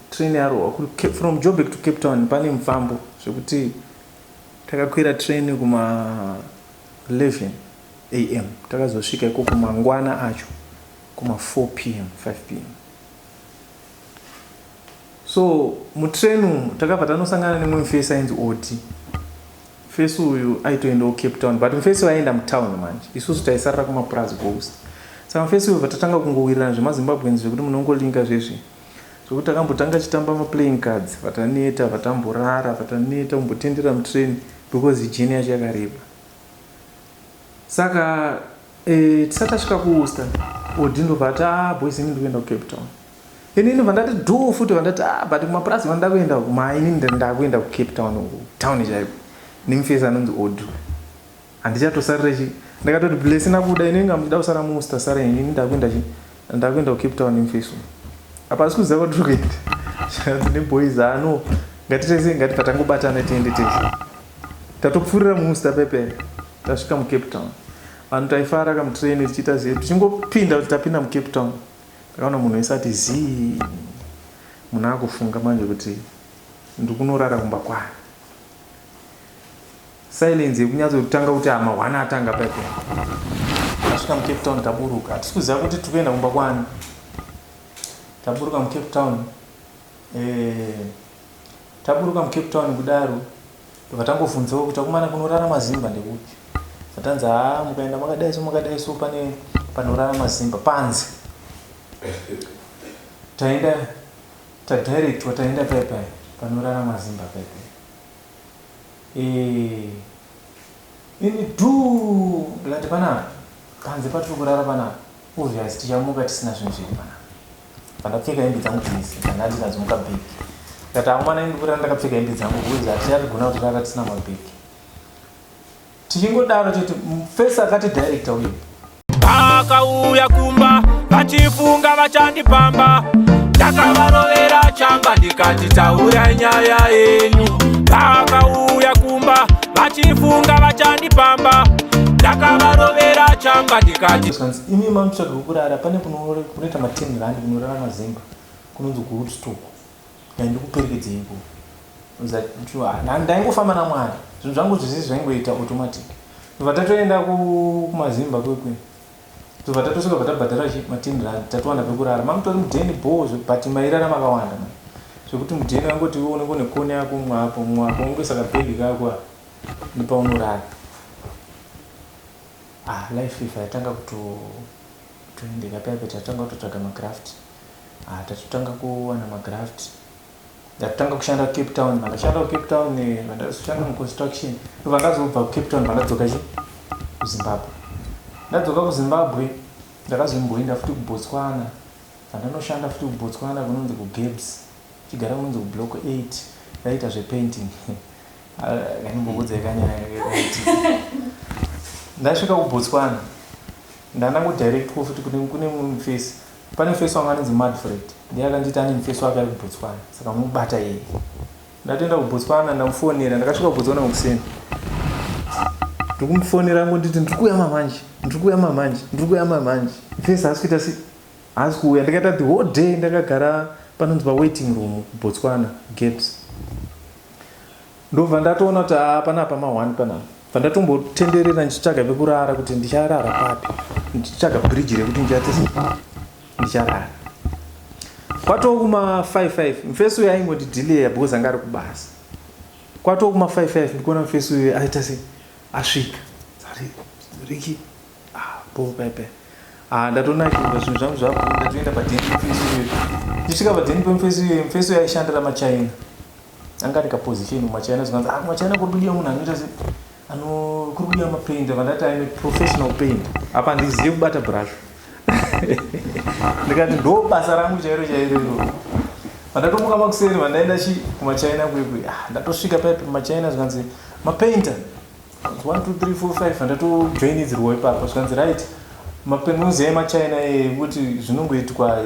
train yarohwa from Joburg to Cape Town pane mufambo zvekuti takakwira train kuma 11 am takazosvika ikoko mangwana acho kuma 4 pm 5 pm So mutrain umu takabva tanosangana nemumwe mufesi ainzi Oti. Mufesi uyu aitoendawo Cape Town but mufesi vaienda mutown manje. Isusu taisarira kumapurazi kuWorcester. Saka mufesi uyu bva tatanga kungowirirana zvemaZimbabweans zvekuti munongolinka zvezvi. Zvekuti takambotanga chitamba maplaying cards vataneta vatamborara vataneta kumbotendera mutrain because journey yacho yakareba. Saka eh, tisati tasvika kuWorcester Odi ndobva ati ah boys ini ndikuenda kuCape Town. Inini vandati dhuu futi vandati ah but kumapurazi vanoda kuenda uku ma inini ndakuenda kucape town uku town chaiko nemufesi anonzi odu handichatosarire chi ndakatoti blessing nakuda inini nga muchida kusara musta sara inini ndakuenda chi ndakuenda kucape town nemufesi uyu apa asi kuziva kwatiri kuenda zvikanzi neboys ano ngatitese ngati patangobatana tiende tese tatopfuurira muusta pepe tasvika mucape town vanhu taifara kamutrain tichiita zvedu tichingopinda kuti tapinda mucape town Ndakaona munhu wese ati zii munhu akufunga manje kuti ndikunorara kumba kwani. Silence yekunyatsotanga kuti ama ah, one atanga paipo. Tasvika muCape Town taburuka. Hatisi kuziva kuti tiri kuenda kumba kwani. Taburuka muCape Town. Eh, taburuka muCape Town kudaro Ndobva tangovhunzawo kuti akomana kunorara mazimba ndekupi. Zvatanzi haa mukaenda makadai so makadai so pane panorara mazimba panze. Taenda tadirectwa taenda pai pai panorara mazimba pai pai. Eh ini dhuu ndikati panapa panze patiri kurara panapa obvious tichamuka tisina zvinhu zvedu panapa. Pandapfeka hembe dzangu dzese dzanga ndinadzo mukabhegi ndikati akomana ini kurara ndakapfeka hembe dzangu because hatichagona kuti rara tisina mabhegi tichingodaro chete mufesi akati director uyu Vakauya kumba vachifunga vachandipamba, ndakavarovera chamba ndikati taurai nyaya yenyu. Vakauya kumba vachifunga vachandipamba, ndakavarovera chamba ndikati Zvanzi imi mamutsvaga kwekurara pane kunoita ma 10 rand kunorara mazimba kunonzi kuWoodstock ndandikuperekedzei ikoko ndaingofamba namwari zvinhu zvangu zvese zvaingoita automatic ndobva tatoenda kumazimba kwekwe tobva tatosvika bva tabhadhara chi ma 10 rand tatowana pekurara mamutori mudheni bhoo but mairara makawanda mani zvekuti mudheni vangoti iwe unenge une kona yako mumwe apo mumwe apo ungoisa kabhegi kako nepaunorara ah life if yatanga kutoendeka paya pe tatanga kutotsvaga magraft ah tatotanga kuwana magraft ndatotanga kushanda kucape town vandashanda kucape town eh, vandashanda muconstruction ndobva ndazobva kucape town vandadzoka chi kuzimbabwe ndadzoka kuzimbabwe ndakazomboenda futi kubotswana vandanoshanda futi kubotswana kunonzi kugabs chigara kunonzi kublock 8 ndaita zvepainting Kanimbokudza kanyaya kaitika. Ndasvika kuBotswana ndandangodirect futi kune mumwe mufesi. Pane mufesi wanga anonzi Madfred, ndiye akanditi ane mufesi wake ari kuBotswana, saka mubata iye. Ndatoenda kuBotswana ndamufonera, ndakasvika kuBotswana makuseni. Ndikumufonera angonditi ndiri kuuya mamanje, ndiri kuuya mamanje, ndiri kuuya mamanje. Mufesi haasi kuita sei? Haasi kuuya. Ndikaita the whole day ndakagara panonzi pawaiting room kuBotswana, Gaps. Ndobva ndatoona kuti haa panapa ma1 panapa. Bva ndatombotenderera ndichitsvaga pekurara kuti ndicharara papi. Ndichitsvaga bridge rekuti ndichaita sei? Ndicharara. Kwatoo kuma 55 mufesi uyu aingoti delay because anga ari kubasa. Kwatoo kuma 55 ndikuona mufesi uyu aita sei? Asvika. Sari Riki ah bo pepe. Ah ndatonakirwa zvinhu zvangu zvapo ndatoenda padheni pemufesi uyu. Ndichisvika padheni pemufesi uyu mufesi uyu aishandira maChina. Anga ane kaposition kumachina zvikanzi ah kumachina kuri kudiwa munhu anoita se ano kuri kudiwa mapainter vandati I'm a professional painter apa handizive kubata brush ndikati ndo basa rangu chairo chairo iro vandatomuka makuseni vandaenda chi kumachina kwekwe ah ndatosvika paipi kumachina zvikanzi mapainter 1 2 3 4 5 ndatojoinidzirwa ipapo zvikanzi right mapenuzi emachina ekuti zvinongoitwa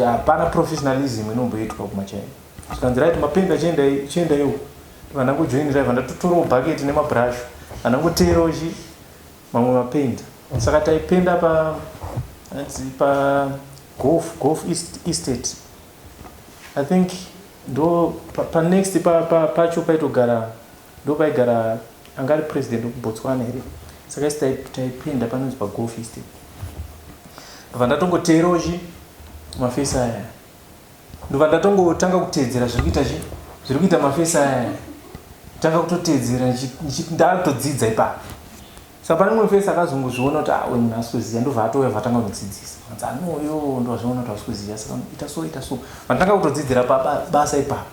hapana professionalism inomboitwa kumachina Zvikanzi right mapendi chiendai chiendai uko. Ndobva ndangojoinira ibva ndatotorawo bucket nemabrush. Andangoteerawo chi mamwe mapaint. Saka taipenda pa hanzi pa golf golf estate. I think ndo pa, pa next pa, pa, pacho paitogara ndo paigara anga ari president wekuBotswana here. Saka isi taipenda panonzi pa golf estate. Ndobva ndatongoteerawo chi mafesi aya. Ndobva ndatongotanga kuteedzera zviri kuita chi zviri kuita mafesi aya tanga kutoteedzera ndakutodzidza ipapo saka pane mumwe fesi akazongozviona kuti ah uyu munhu asi kuziva ndobva atouya vatanga kundidzidzisa anzi anoyo ndozviona kuti asi kuziva saka ita so ita so vandanga kutodzidzira pabasa ipapo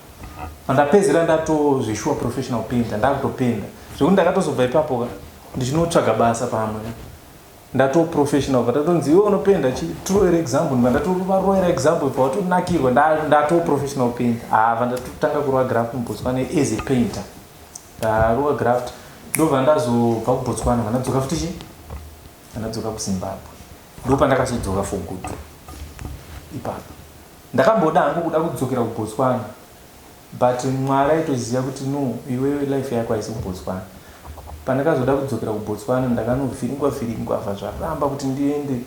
vandapedzera ndatozvishuwa professional painter ndakutopenda zvekuti ndakatozobva ipapo ka ndichinotsvaga basa pamwe ka Ndatoo professional bva ndatonzi iwe unopenda chi tiroere example ndibva ndatovaroera example bva watonakirwa ndatoo professional painter haa bva ndatotanga kurova graft mubotswana as a painter ndarova graft ndobva ndazobva kubotswana bva ndadzoka futi chi ndadzoka kuzimbabwe ndopandakazodzoka for good ipapo ndakamboda hangu kuda kudzokera kubotswana But Mwari aitoziva kuti no iwewe life yako haisi kuBotswana. Pandakazoda kudzokera kuBotswana ndakanovhiringwa vhiringwa bva zvaramba kuti ndiende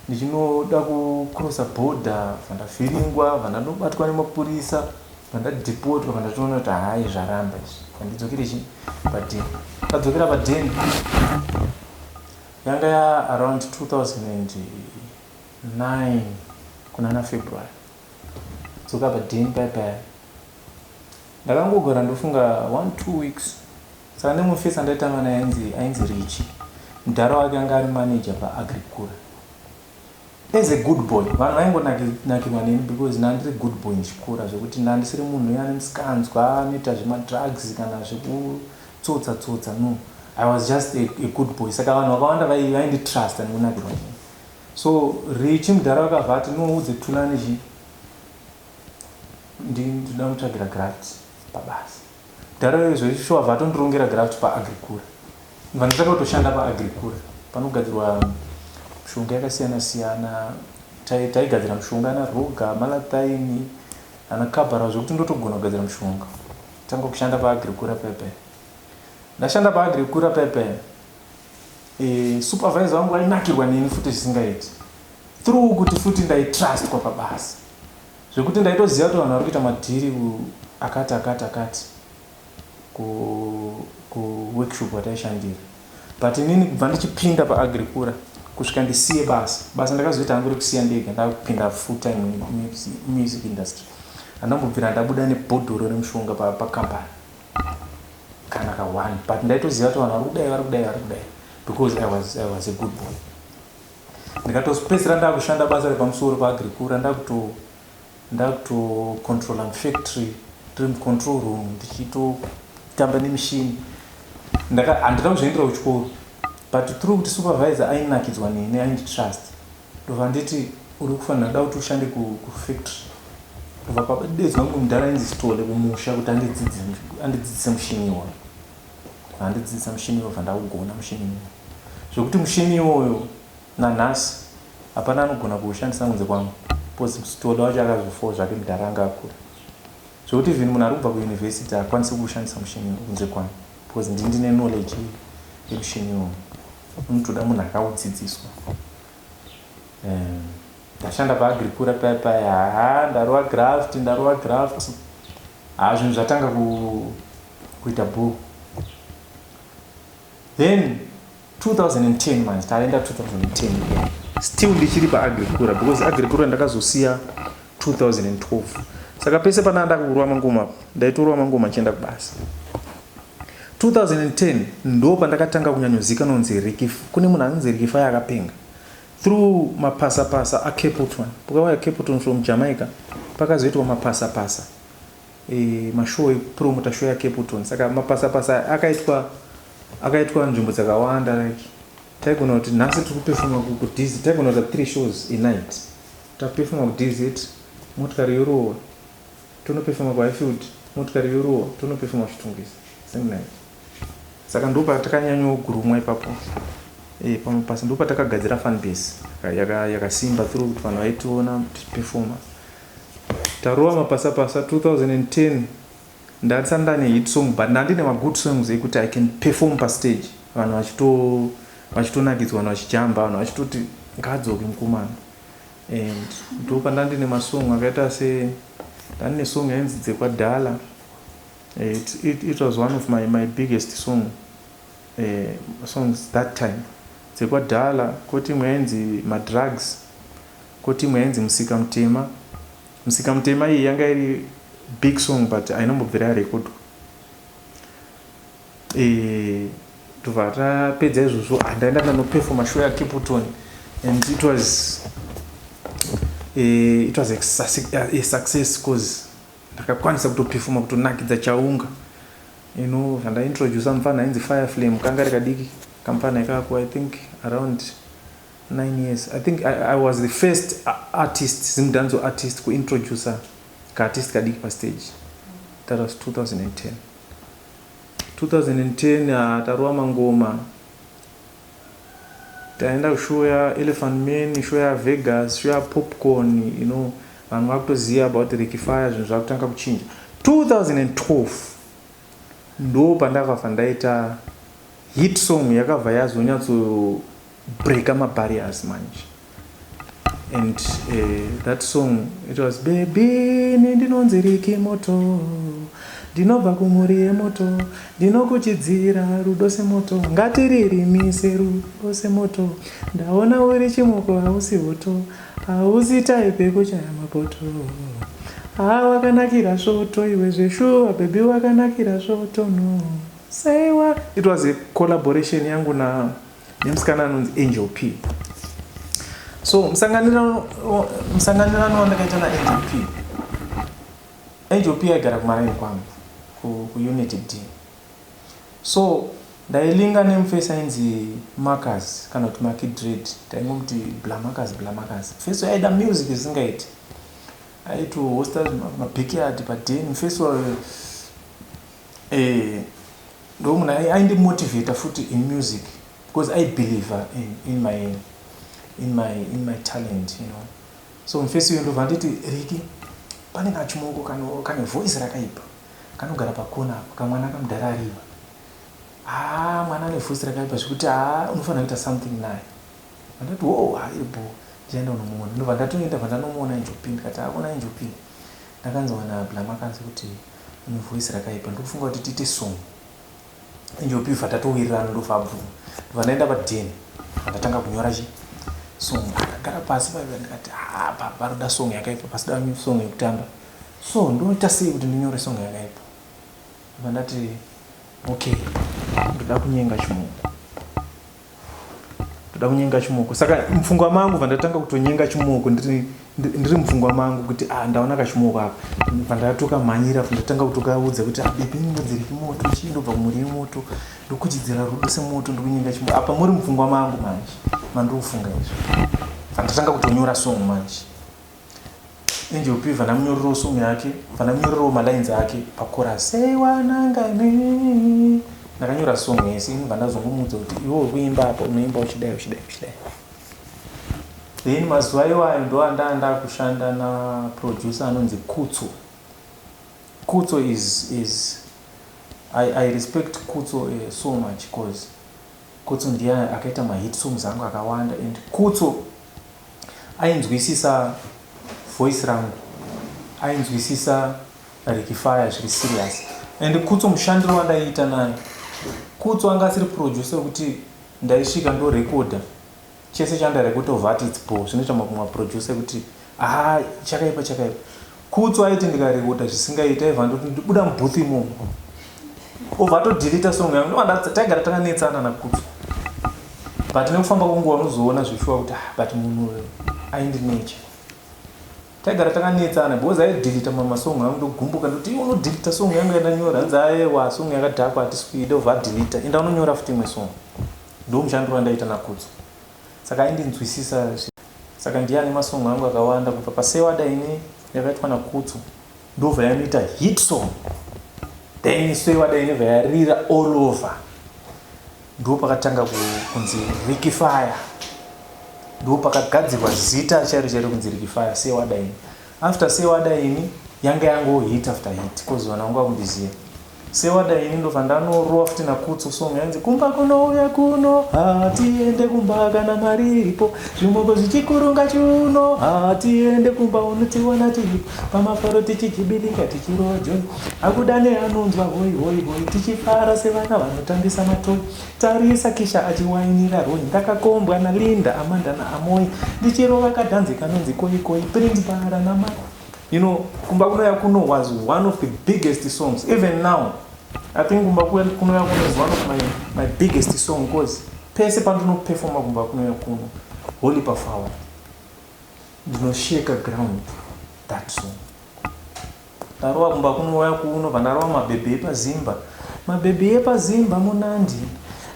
ndichinoda kucrossa border bva ndavhiringwa bva ndanobatwa nemapurisa bva ndadhipotwa bva ndatoona kuti hayi zvaramba izvi handidzokere chi padeni. Ndadzokera padeni yanga ya around 2009 kunana February. Dzoka paden paya paya. Ndakangogara ndofunga one two weeks. Saka nemufesi andaitamba naye ainzi ainzi Richi. Mudhara wake anga ari manager paAgricura. As a good boy, vanhu vaingonakirwa neni because ndandiri good boy ndichikura zvekuti ndandisiri munhu uya ane musikanzwa anoita zvemadrugs kana zvekutsotsa tsotsa no. I was just a good boy. Saka vanhu vakawanda vainditrusta nekunakirwa neni. So Richi mudhara vakabva ati no udze Thulani chi ndinoda mutsvagira graft pabasa. Mudhara uyo zveshuwa abva atondirongera graft paAgricura. Ndibva ndatanga kutoshanda paAgricura panogadzirwa mishonga yakasiyana siyana. Taigadzira mishonga ana Roga, Malathaini, ana Cabral zvekuti ndotogona kugadzira mishonga. Tanga kushanda paAgricura paya paya. Ndashanda paAgricura paya paya. E, supervisor wangu ainakirwa neni futi zvisingaiti through kuti futi ndaitrustwa pabasa zvekuti ndaitoziva kuti vanhu vari kuita madhiri akati akati akati kuworkshop ku wataishandira but inini kubva ndichipinda paagricura kusvika ndisiye basa basa ndakazoita hangu rekusiya ndega ndakupinda full time music industry handambobvira ndabuda nebhodhoro remushonga pacompany kana ka one but ndaitoziva kuti vanhu vari kudai vari kudai vari kudai because I was, I was a good boy ndikatopedzisira ndakushanda basa repamusoro paagricura ndakuto ndakutocontrola mufactory ndiri mucontrol room ndichitotamba nemishini handina kuzviendera kuchikoro but through kuti supervisor ainakidzwa neni ainditrust Ndobva nditi uri kufanira da kuti ushande kufactory. Ndobva padedzwa mumwe mudhara ainzi Sithole kumusha kuti andidzidzise mushini iwoyo. Andidzidzisa mushini iwoyo bva ndaugona mushini iwoyo. Zvekuti mushini iwoyo nanhasi hapana anogona kuushandisa kunze kwangu because Sithole wacho akazofawo zvake mudhara anga akura. Zvekuti even munhu ari kubva kuuniversity haakwanisi kuushandisa mushini iwoyo kunze kwangu because ndini ndine knowledge yemushini iwoyo. Unotoda munhu akaudzidziswa. Ndashanda paAgricura paya paya haa ndarova graft ndarova graft haa zvinhu zvatanga kuita bhoo. Then 2010 manje taenda 2010 still ndichiri paAgricura because Agricura ndakazosiya 2012 saka pese pana ndakurova mangoma ndaitorova mangoma ndichienda kubasa. 2010 ndo pandakatanga kunyanyozikanwa kunzi Ricky kune munhu anonzi Ricky Fire akapenga through mapasapasa aCapleton pakauya Capleton from Jamaica pakazoitwa mapasapasa e, mashow ekupromota show yaCapleton saka mapasapasa akaitwa akaitwa nzvimbo dzakawanda like taigona kuti nhasi tiri kupefoma kuDZ taigona kuita three shows a night tapefoma kuDZ motikari yorowa tonopefoma kuHighfield motikari yorowa tonopefoma kuChitungwiza same night saka ndopatakanyanyogurumwa ipapo e, pamapasa ndopatakagadzira fan base yakasimba yaka through kuti vanhu vaitiona tichipefoma tarova mapasapasa 2010 ndandisati ndane hit song but ndandine magood songs ekuti I can perform pastage vanhu vachitonakidzwa vanhu vachijamba vanhu vachitoti ngaadzoke mukomana and ndopandandine masong akaita se ndandine song yainzi Dzekwadhala it was one of my biggest songs that time Dzekwadhala koti imwe yainzi Madrugs koti imwe yainzi Musika Mutema. Musika Mutema iyi yanga iri big song but hainombobvira yarekodwa tobva tapedza izvozvo handaenda ndanopefoma show yaCapleton and it was a success cause ndakakwanisa kutopefoma kutonakidza chaunga zvandaintroduca mufana ainzi Fireflame kanga rikadiki kamufana ikako I think around 9 years. I think I was the first artist, Zimdancehall artist, kuintroduca kaartist kadiki pastage. That was 2010. 2010 tarova mangoma taenda kushow yaElephant Man, show yaVegas, show yaPopcorn. Vanhu vakutoziva about Ricky Fire zvinhu zvakutanga kuchinja. 2012 ndo pandakabva ndaita hit song yakabva yazonyatsobreaka mabarriers manje and that song, it was "Baby, ndinonzi Ricky Moto, ndinobva kumhuri yemoto, ndinokuchidzira rudo semoto, ngatiririmise rudo semoto, ndaona uri chimoko hausi hoto, hausi type yekuchaya mapoto, ha wakanakira svoto iwe zveshuwa baby wakanakira svoto no seiwa." It was a collaboration yangu na nemusikana anonzi Angel P. So musanganirano wandakaita naAngel P, Angel P aigara kumaraini kwangu kuUnit D. So ndailinga nemufesi ainzi Marcus kana kuti Maki Dread, taingomuti Blamarcus. Blamarcus mufesi aida music zvisingaiti, aitohosta mabackyard paden mufesi wayo ndo munhu aindimotivata futi in music because I believe in my talent. So mufesi uyo ndobva nditi, "Ricky, pane kachimoko kane voice rakaipa kanogara pakona apo, kamwana kamudhara ariva. Ha, mwana ane voice rakaipa zvekuti ha unofanira kuita something naye." Andati, "Wo haibo, ndichaenda kunomuona." Ndobva ndatoenda, bva ndanomuona Angel P. Ndikati, "Akuna Angel P, ndakanzwa naBlamakanzi kuti une voice rakaipa, ndikufunga kuti tiite song." Angel P bva tatowirirana, ndobva abvuma. Ndobva ndaenda padhen, ndatanga kunyora chi song. Ndagara pasi paiva ndikati, "Ha, paroda song yakaipa, pasida song yekutamba, so ndoita sei kuti ndinyore song yakaipa?" Ndobva ndati, "Okay, ndoda kunyenga chimoko, ndoda kunyenga chimoko." Saka mupfungwa mangu bva ndatanga kutonyenga chimoko ndiri mupfungwa mangu kuti, "Ah, ndaona kachimoko apa." Bva ndatokamhanyira, bva ndatanga kutokaudza kuti, "Ah, baby, ndinodziriki moto chii, ndobva kumhuri yemoto, ndokuchidzira rudo semoto, ndokunyenga chimoko." Apa muri mupfungwa mangu manje mandiri kufunga izvo, bva ndatanga kutonyora song manje. Angel P vandamunyorerawo song yake, vandamunyorerawo malines ake pachorus, "Seiwananga imi." Ndakanyora song yese, inobva ndazongomuudza kuti iwe uri kuimba apa, unoimba uchidai, uchidai, uchidai. Then mazuva iwayo ndo andaa ndakushanda naproducer anonzi Kutso. Kutso is I respect Kutso so much cause Kutso ndiye akaita mahit songs angu akawanda and Kutso ainzwisisa voice rangu, ainzwisisa Ricky Fire zviri serious. And Kutso mushandiro wandaiita naye, Kutso anga asiri producer wekuti ndaisvika ndorekodha chese chandarekodha obva ati it's bho. Zvinoita mamwe maproducer ekuti ah chakaipa chakaipa. Kutso aiti ndikarekodha zvisingaiti aibva ndoti ndibuda mubooth imomo, obva atodeleta song yangu. Ndobva taigara takanetsana naKutso, but nekufamba kwenguva unozoona zveshuwa kuti ah, but munhu uyu aindinecha. Taigara takanetsana because aideleta mamasong angu, ndogumbuka ndoti iwe unodeleta song yangu yandanyora. Hanzi ayewa, song yakadhakwa hatisi kuida, obva adeleta, enda unonyora futi imwe song. Ndo mushandiro wandaita naKutso, saka aindinzwisisa. Saka ndiye ane masong angu akawanda. Kubva paSewada ini yakaitwa naKutso, ndobva yanoita hit song, then Sewada inobva yarira all over. Ndo pakatanga kunzi Ricky Fire, ndo pakagadzirwa zita chairo chairo kunzi Ricky Fire. Sewada ini, after Sewada ini yanga yango hit after hit cause vanhu vanga vakundiziva. Sewada ini ndobva ndanorova futi naKutso song yanzi kumba kunouya kuno, hatiende kumba kana mari iripo, zvimoko zvichikurunga chiuno, hatiende kumba unotiwana tiripo pamafaro tichijibilika tichirova joni, akuda neanonzwa hoi hoi hoi, tichifara sevana vanotambisa matoi. Tarisa Kisha achiwainira Roy, ndakakombwa naLinda, Amanda naAmoi, ndichirova kadhanzi kanonzi koi koi, Prince Bara nama. You know, Kumba Kunouya Kuno was one of the biggest songs. Even now I think Kumba Kunouya Kuno is one of my biggest song because pese pandinoperforma Kumba Kunouya Kuno, Holy Pafawa, ndinosheka ground that song. Ndarova Kumba Kunouya Kuno, vandarova Mabhebhi epaZimba. Mabhebhi epaZimba munandi,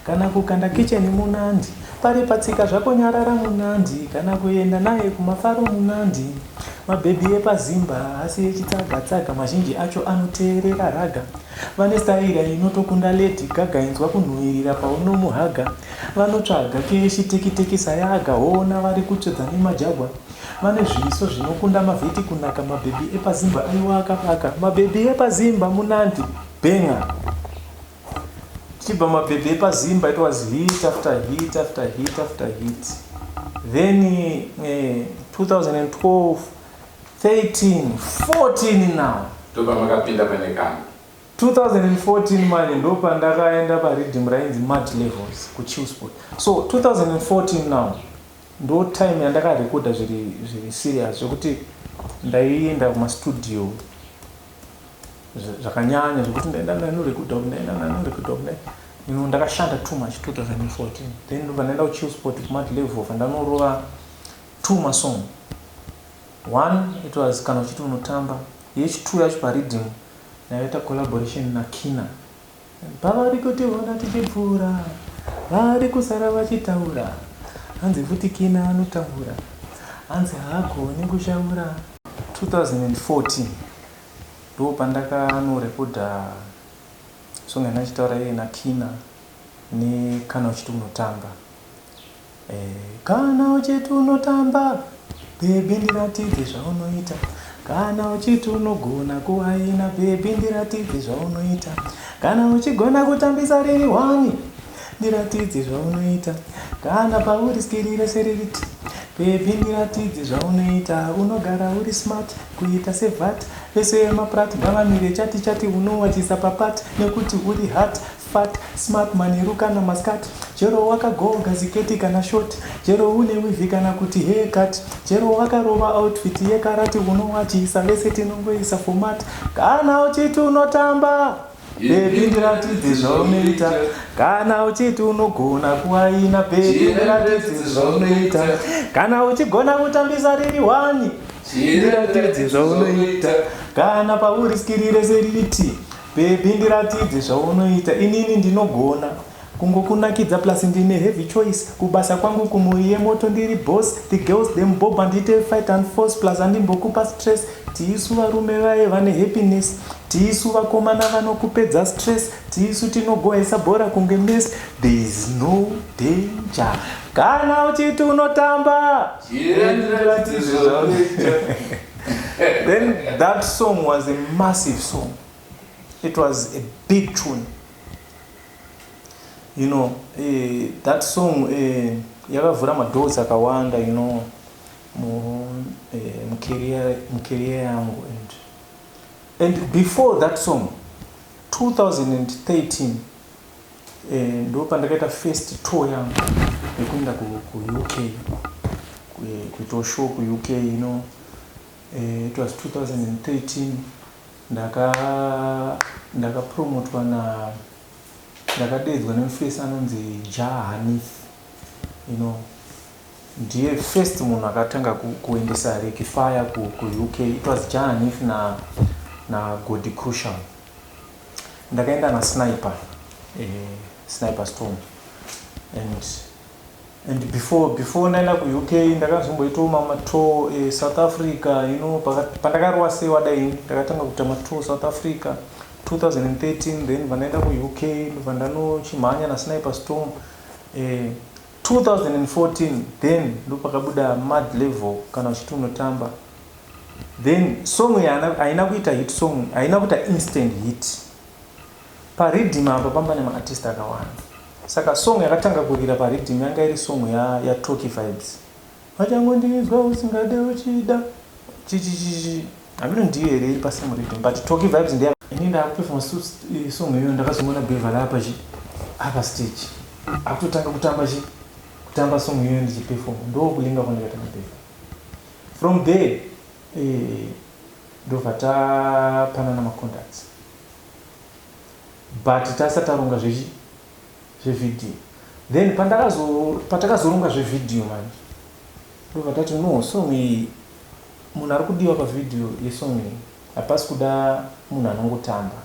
kana kukanda kicheni munandi, pari patsika zvako nyarara munandi, kana kuenda naye kumafaro munandi. Mabhebhi epaZimba asi echitsaga tsaga, mazhinji acho anoteerera raga. Vane staira inotokunda Lady Gaga, inzwa kunhuwirira paunomuhaga. Vanotsvaga keshi teki teki sayaga, hoona vari kutsvedza nemajagwa. Vane zviso zvinokunda mavheti kunaka, mabhebhi epaZimba aiwa akabaka. Mabhebhi epaZimba munandi benga. Tichibva Mabhebhi epaZimba, it was hit after hit after hit after hit. Then 2012, 13, 14 now. Ndobva makapinda pane kamwe. 2014 manje ndo pandakaenda pariddim rainzi Mad Levels kuChillspot. So 2014 now ndo time yandakarekodha zviri serious, zvekuti ndaienda kumastudio zvakanyanya, zvekuti ndaenda ndanorekodha, ndaenda ndanorekodha, ndakashanda too much 2014. Then ndobva ndaenda kuChillspot kuMad Level, vandanorova two masong. One, it was Kana Uchiti Unotamba. Yechi2 yacho pariddim ndakaita collaboration naKina. Pavari kutiona tichipfuura, vari kusara vachitaura, hanzi futi Kina anotambura, hanzi haagoni kushaura. 2014 ndo pandakanorekodha song yandachitaura iye naKina neKana Uchiti Unotamba. Kana uchiti unotamba, bhebhi ndiratidze zvaunoita. Kana uchiti unogona kuwaina, bhebhi ndiratidze zvaunoita. Kana uchigona kutambisa riri hwani, ndiratidze zvaunoita. Kana pauri skiri rese ririti, bhebhi ndiratidze zvaunoita. Unogara uri smart kuita sevat, vese vemaprat ngavamire chati chati. Unowachisa papat nekuti uri hat fat smart manheru kana maskati, chero wakagoga ziketi kana short, chero une weave kana kuti haircut, chero wakarova outfit yekarati, unowachisa vese tinongoisa format. Kana uchiti unotamba, bhebhi ndiratidze zvaunoita. Kana uchiti unogona kuwaina, bhebhi ndiratidze zvaunoita. Kana uchigona kutambisa riri hwani, ndiratidze zvaunoita. Kana pauri skiri rese ririti, bhebhi ndiratidze zvaunoita. Inini ndinogona. Kungokunakidza plus ndine heavy choice. Kubasa kwangu kumuri yemoto ndiri boss. The girls them bob handite fight and force plus handimbokupa stress. Tisu varume vaye vane happiness. Tisu vakomana vanokupedza stress. Tisu tinogohesa bhora kunge Messi. There is no danger. Kana uchiti unotamba. Then that song was a massive song. It was a big tune. That song yakavhura madoors akawanda mucareer yangu. And before that song, 2013, ndo pandakaita first tour yangu yekuenda kuUK, kuitawo show kuUK. It was 2013. Ndakapromotwa na ndakadedzwa nemufesi anonzi Jah Hanif. Ndiye first munhu akatanga kuendesa Ricky Fire kuUK. It was Jah Hanif na Godi Crucial. Ndakaenda naSniper, Sniper Storm. And before ndaenda kuUK, ndakazomboitawo mamwe matour, South Africa. Pandakarova sei wadai, ndakatanga kuita matour South Africa 2013. Then vandaenda kuUK, ndobva ndanochimhanya naSniper Storm. 2014 then ndopakabuda Mad Level, Kana Uchiti Unotamba. Then song haina kuita hit song, haina kuita instant hit. Pariddim apa pamba nemaartist akawanda, saka song yakatanga kurira pariddim yanga iri song yaToki Vibes, "Vachangondinzwa usingade uchida chichichichi". Hamino ndiyo here iri pasame rhythm, but Toki Vibes ndiya. Ini ndakuperforma song iyoyo, ndakazomuona Beverly apa chi apa stage akutotanga kutamba chi kutamba song iyoyo ndichiperforma. Ndokulinga kwandakaita naBeverly. From there, ndobva tapanana macontacts, but tasati taronga zvevideo. Then patakazoronga zvevideo manje, ndobva tati, "No, song iyi, munhu ari kudiwa pavideo yesong iyi, hapasi kuda munhu anongotamba,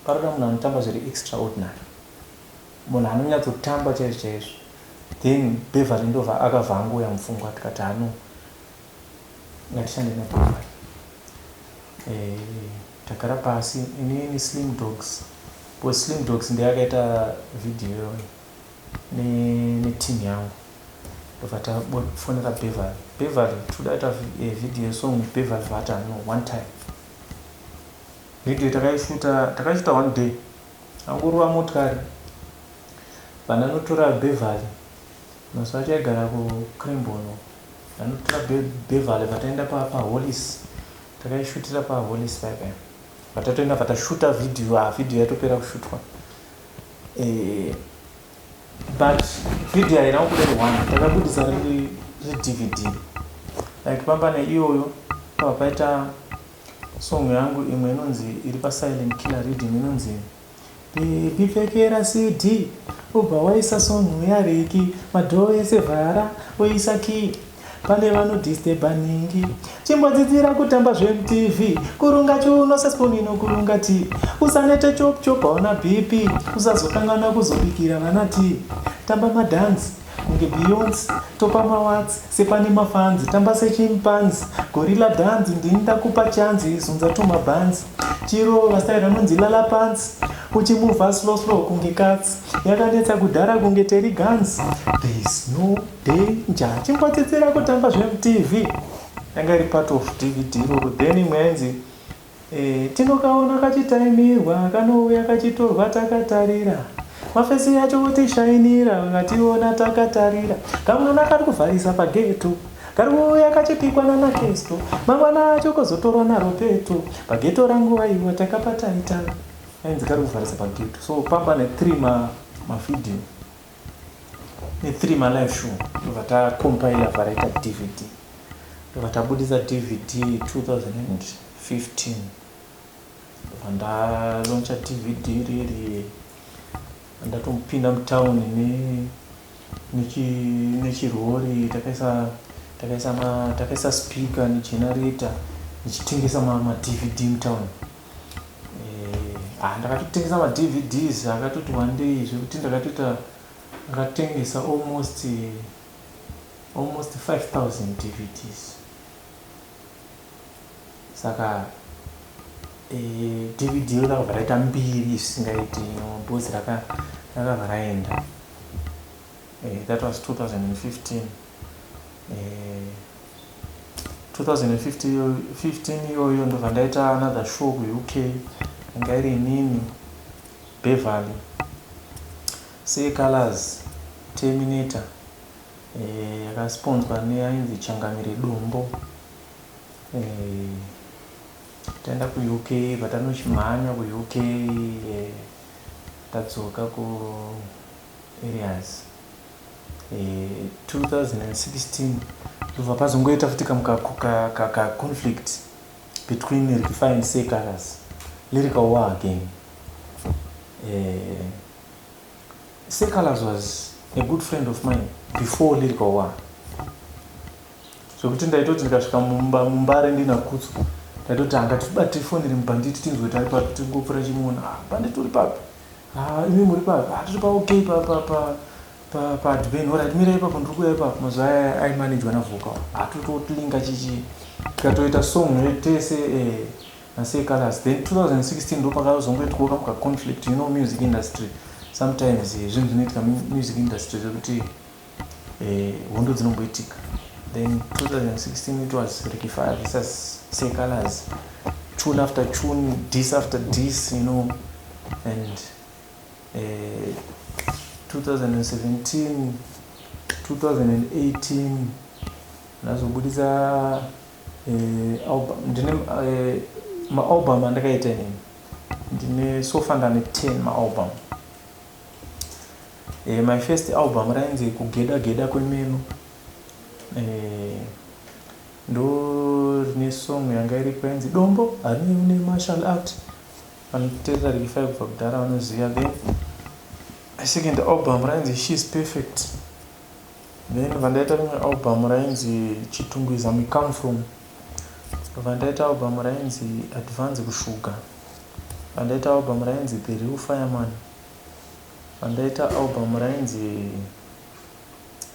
paroda munhu anotamba zviri extraordinary, munhu anonyatsotamba chaizvo chaizvo." Then Beverly ndobva akabva angouya mupfungwa. Tikati, "Hano, ngatishande naBeverly." Tagara pasi inini, Slim Dogs, because Slim Dogs ndiye akaita video iyoyo neteam yangu. Ndobva tafonera Beverly. "Beverly, toda ita video song." Beverly vati, "No, one time." Video takaishuta, takaishuta one day. Angorova motikari, vandanotora Beverly. Mazuva acho aigara kuCremborne. Ndanotora Beverly, vataenda paHollis, takaishutira paHollis paipai. Vatatoenda, vatashuta video. Ah, video yatopera kushutwa, but video haina kubuda iri one. Takabudisa riri reDVD, like pamba neiyoyo pabva paita song yangu imwe inonzi, iri paSilent Killer riddim, inonzi "Baby Pfekera CD", ubva waisa song yaRicky, "Madoor ese vhara woisa key, pane vanodisturba ningi, chimbodzidzira kutamba zvemuTV, kurunga chiuno sespoon inokurunga ti, usanete chop chop, hauna BP, usazokangana kuzobikira vana ti, tamba madhanzi kunge Beyonce, topa mawatsi sepane mafanzi, tamba sechimpanzi, gorilla dhanzi, ndini ndakupa chanzi, zunza tumabhanzi, chirova style anonzi lala pansi, uchimuvha slow slow kunge katsi, yakanetsa kudhara kunge Terry Guns. There is no danger, chimbotsetsera kutamba zvemuTV." Yanga iri part of DVD iroro. Then imwe yainzi "Tinokaona kachitaimirwa, kanouya kachitorwa takatarira, mafesi yacho otishainira, kationa takatarira, kamwana kari kuvharisa pageto, kari kuuya kachipikwa nanakesto, mangwana acho kozotorwa naropeto pageto rangu, aiwa takapataita." Ainzi "Kari kuvharisa pageto". So pamba ne3 mavideo ne3 malive show, ndobva tacompila, varaita DVD, ndobva tabudisa DVD 2015. Ndobva ndalauncha DVD riri, ndatompinda mutauni nechirori, takaisa speaker negenerator, ndichitengesa maDVD mutauni. Ah, ndakatotengesa maDVDs akatoti wandei zvekuti ndakatoita. Rakatengesa almost almost 5000 DVDs. Saka eh, DVD iro rakabva raita mbiri zvisingaiti because rakabva raenda. Eh, that was 2015. Eh, 2015 iyoyo ndobva ndaita another show kuUK yanga iri inini Beverly Seh Calaz Terminator eh, yakasponzwa neainzi Changamire Dombo eh, taenda kuUK patanochimhanya kuUK eh, tadzoka ku areas eh, 2016 ndobva pazongoita futi kamuka ka, ka conflict between Ricky Fire and Seh Calaz lyrical war again. Seh Calaz was a good friend of mine before lyrical war, zvekuti ndaitoti ndikasvika muMbare ndina Kutsu, ndaitoti hangatibate foni iri mubhanditi tinzwe kuti ari papi, tingopfuura chimuona. Ah, banditi uri papi? Ah, imi muri papi? Ah, tiri paOK paadven. Alright, mira ipapo, ndiri kuuya ipapo. Mazuva aya aimanejwa navocal, atotolinga chichi tikatoita song tese naSeh Calaz. Then 2016 ndo pakazongoitwawo kamuka conflict. You know music industry sometimes, zvinhu zvinoitika music industry zvekuti hondo dzinomboitika. Then 2016 it was Ricky Fire versus Seh Calaz, tune after tune, diss after diss. And 2017, 2018 ndazobudisa album. Ndine maalbum andakaita inini, ndine so far ndane 10 maalbum. My first album rainzi Kugeda Geda Kwemeno. Ndo rine song yanga iripo yainzi Dombo Harine Martial Art. Vanoteerera Ricky Fire kubva kudhara vanoziva. Then my second album rainzi She's Perfect. Then vandaita rimwe album rainzi Chitungwiza We Come From. Vandaita album rainzi Advance Kushuga. Vandaita album rainzi The Real Fireman. Vandaita album rainzi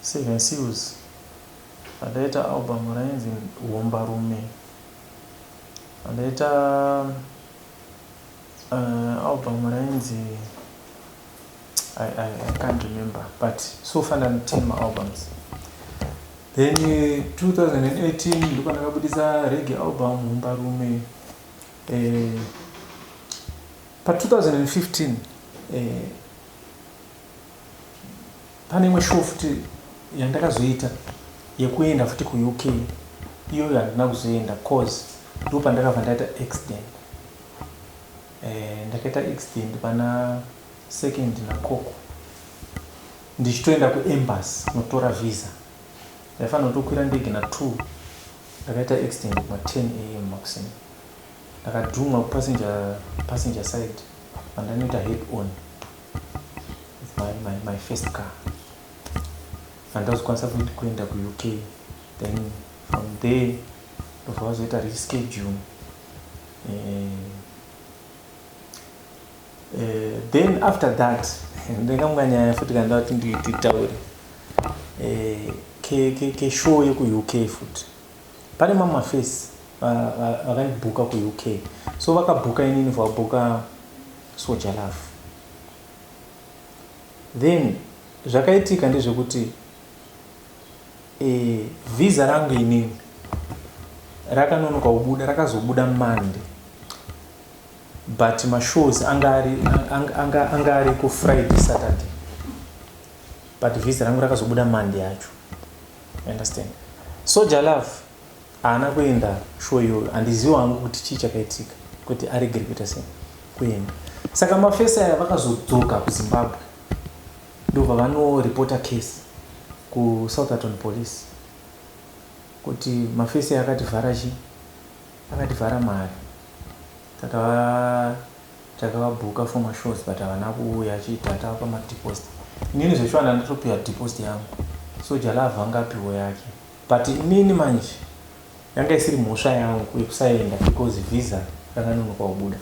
Seven Seals. Vandaita album rainzi Hombarume. Vandaita album rainzi I can't remember, but so far ndane 10 maalbums. Then 2018 ndipo ndakabudisa reggae album Humbarume. Pa2015 pane imwe show futi yandakazoita yekuenda futi kuUK. Iyoyo handina kuzoenda cause ndo pandakabva ndaita accident. Ndakaita accident pana Second naCoco ndichitoenda kuembassy kunotora visa. Ndaifanira kutokwira ndege na2, ndakaita accident kuma10 am makuseni. Ndakadhumwa kupassenger side, vandanoita head on with my first car. Handazokwanisa kuenda kuUK. Then from there ndobva vazoita reschedule. Then after that ndingamwa nyaya futi kana ndati nditaure keshow yekuUK futi. Pane mamwe mafesi vakandibhuka kuUK, so vakabhuka inini, vabhuka Soul Jah Love. Then zvakaitika ndezvekuti visa rangu inini rakanonoka kubuda, rakazobuda Monday, but mashows anga ari kuFriday, Saturday, but visa rangu rakazobuda Monday yacho, you understand? Soul Jah Love haana kuenda show iyoyo. Handizivi hangu kuti chii chakaitika kuti aregere kuita sei kuenda. Saka mafesi aya vakazodzoka kuZimbabwe, ndobva vanoripota case kuSoutherton Police kuti mafesi aya akativhara chi akativhara mari, takavabhuka for mashows but havana kuuya, achiita tavapa madeposit. Inini zveshuwa ndatopiwa deposit yangu, Soul Jah Love angapiwo yake, but inini manje yanga isiri mhosva yangu yekusaenda because visa rakanonoka kubuda,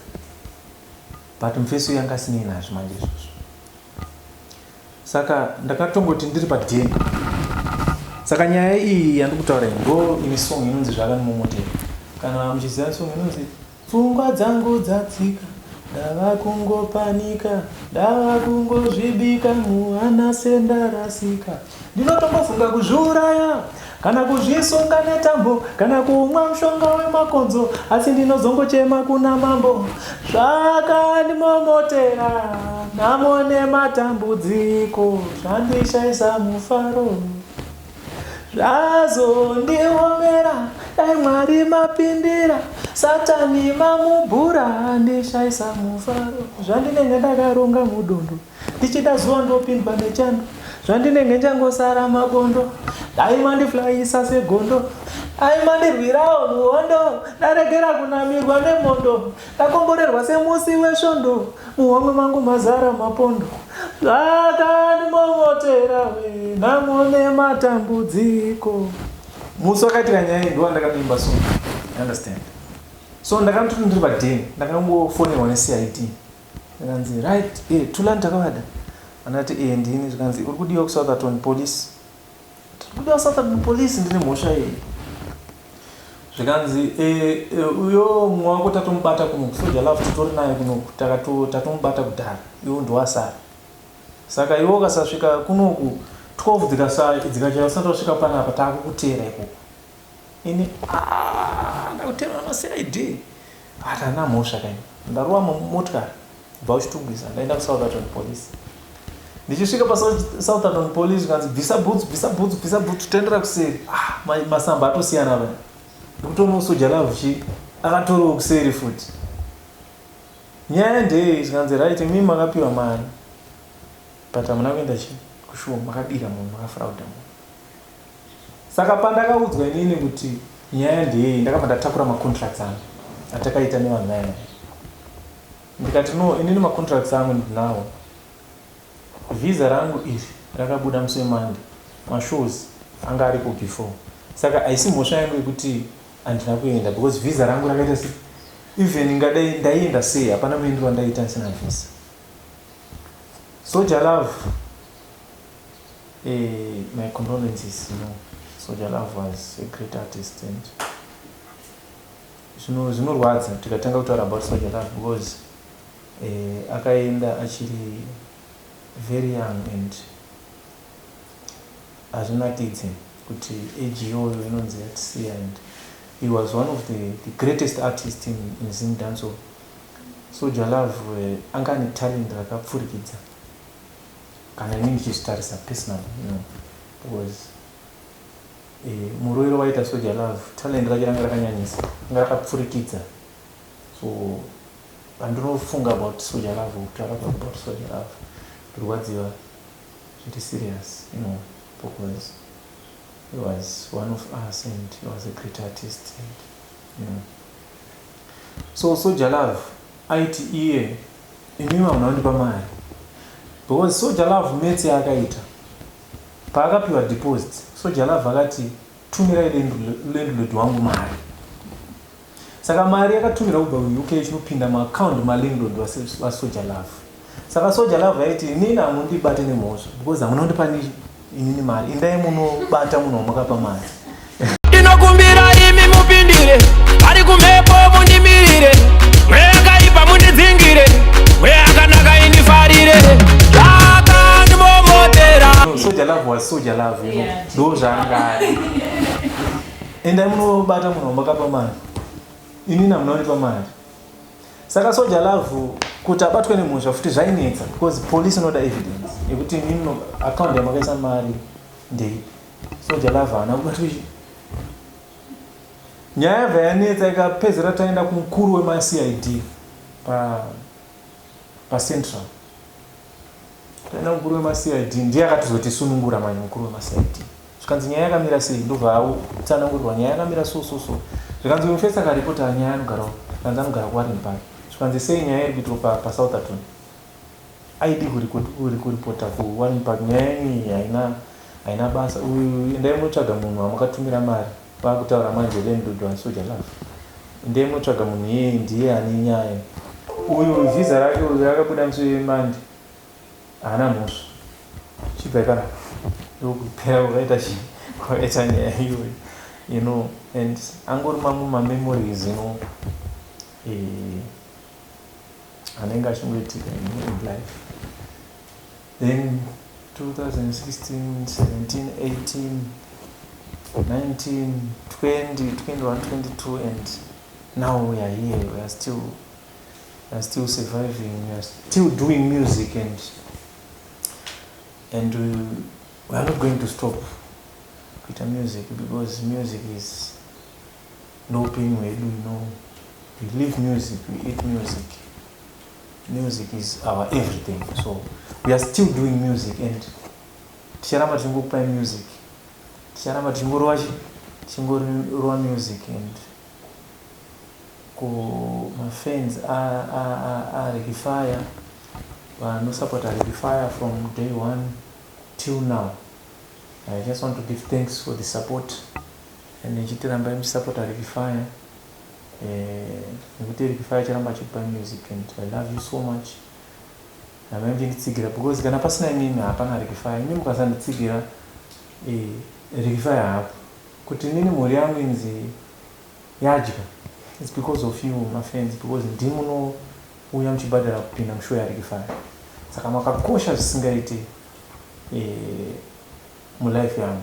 but mufesi uyu anga asinei nazvo manje izvozvo. Saka ndakatongoti ndiri padheni. Saka nyaya iyi yandikutaura iyi ndo ine song inonzi Zvakandimomotera. Kana muchiziva song inonzi Pfungwa dzangu dzadzika ndava kungopanika ndava kungozvibika muhana sendarasika. Ndinotombofunga kuzviuraya kana kuzvisunga netambo kana kumwa mushonga wemakonzo asi ndinozongochema kuna mambo zvakandimomotera nhamo nematambudziko zvandishaisa mufaro zvazondiomera dai Mwari mapindira satani mamubhura andishaisa mufaro zvandinenge ndakaronga mudondo Ndichida zuva ndopindwa nechando zvandinenge ndichangosara mabondo dai mandiflayisa segondo dai mandirwirawo muhondo ndaregera kunamirwa nemondo ndakomborerwa semusi wesvondo muhomwe mangu mazara mapondo zvakandimomotera we nhamo nematambudziko musi wakaitika nyaya iyi ndowandakanoimba song understand so ndakatoti ndiri padeni ndakangofonerwa necid Zvikanzi right eh Thulani takavada. Andati eh ndini zvikanzi uri kudiwa kuSoutherton police. Tiri kudiwa Southerton police ndine mhosva yei? Zvikanzi eh, eh uyo mumwe wako tatomubata kunoku Soja Love titori naye kunoku takato tatomubata kudhara iwo ndowasara. Saka iwe ukasasvika kunoku 12 dzikasa dzikachaya usati wasvika panapa takukuteera ikoko. Ini aah ndakuteerwa maCID but handina mhosva kaini. Ndarova motikari kubva kuChitungwiza ndaenda kuSoutherton police. Ndichisvika paSoutherton police zvikanzi bvisa bhutsu bvisa bhutsu bvisa bhutsu tendera kuseri. Ah masamba atosiyana apa. Ndikutoona Soja Love chi akatorewo kuseri futi. Nyaya ndeyei zvikanzi right imimi makapiwa mari but hamuna kuenda chi kushow makabira munhu makafrauda munhu. Saka pandakaudzwa inini kuti nyaya ndeyei ndakabva ndatakura macontracts angu atakaita nevanhu vaya vaya. Ndikati no inini macontracts angu ndinawo. Visa rangu iri rakabuda musi weMonday mashows anga ariko before. Saka haisi mhosva yangu yekuti handina kuenda because visa rangu rakaita se even ingadai ndaienda sei hapana muendero wandaiita ndisina visa. Soja love Eh, my condolences, you know. Soja Love was a great artist and zvino zvinorwadza tikatanga kutaura about Soja Love because eh, akaenda achiri very young and hazvinakidze kuti age iyoyo inonzi yatisiya and he was one of the greatest artist in Zim dancehall. Soja Love eh, anga ane talent rakapfurikidza kana ini ndichizvitarisa personally you know because eh, muroiro waita Soja Love talent rake ranga rakanyanyisa ranga rakapfurikidza so pandinofunga about Soja Love kutaura about Soja Love ndirwadziwa zviri serious you know because he was one of us and he was a great artist and you know so Soja Love aiti iye Imimi hamuna kundipa mari because Soja Love maths yaakaita paakapiwa deposit Soja Love akati tumirai landlord wangu mari saka mari yakatumirwa kubva kuUK ichinopinda muaccount malandlord vaSoja Love saka Soja Love aiti inini hamundibate nemhosva because hamuna kundipa inini mari indai munobata munhu wamakapa mari Ndinokumbira imi mupindire, vari kumhepo mundimirire, mweya yakaipa mundidzingire, mweya yakanaka indifarire, zvakandimomotera. No, Soja Love was Soja Love, you know. Ndo zvaanga ari. Endai munobata munhu wamakapa mari. Inini hamuna kundipa mari. Saka Soja Love kuti abatwe nemhosva futi zvainetsa because police inoda evidence yekuti imimi account yamakaisa mari ndeipi. Soja Love haana kubatwa ichi. Nyaya yabva yanetsa ikapedzera taenda kumukuru wemaCID pa paCentral. Taenda kumukuru wemaCID ndiye akatozotisunungura manje mukuru wemaCID. Zvikanzi nyaya yakamira sei ndobva atsanangurirwa nyaya yakamira so so so. Zvikanzi uyu mufesi akaripota nyaya anogara zvikanzi anogara kuWarren Park. Zvikanzi sei nyaya iri kuitwa pa paSoutherton. Aidi kuripota kuWarren Park nyaya yenyu iyi haina haina basa uyu endai munotsvaga munhu wamakatumira mari vakutaura manje landlord waSoja Love endai munotsvaga munhu iyeye ndiye ane nyaya uyu visa rake uyu rakabuda musi weMonday haana mhosva. Chibvai panapa. Ndokupera kwakaita chi kwakaita nyaya iyoyo, you know. And angori mamwe mamemories, you know, anenge achingoitika, you know, in life. Then 2016, 17, 18, 19, 20, 21, 22, and now we are here. We are still surviving. We are still doing music, and we are not going to stop kuita music, because music is ndoupenyu hwedu. We live music, we eat music. Music is our everything, so we are still doing music and ticharamba tichingokupai music, ticharamba tichingorova chi tichingorova music. And kumafans aRicky Fire, vanosupporta Ricky Fire from day one till now, I just want to give thanks for the support, and ndichitirambai muchisupporta Ricky Fire, nekuti Ricky Fire acharamba achikupa music, and I love you so much. Rambai muchinditsigira, because kana pasina imimi hapana Ricky Fire. Imi mukasanditsigira, Ricky Fire hapo. Kuti inini mhuri yangu inzi yadya, it's because of you, mafans, because ndimunouya muchibhadhara kupinda mushow yaRicky Fire. Saka makakosha zvisingaiti mulife yangu,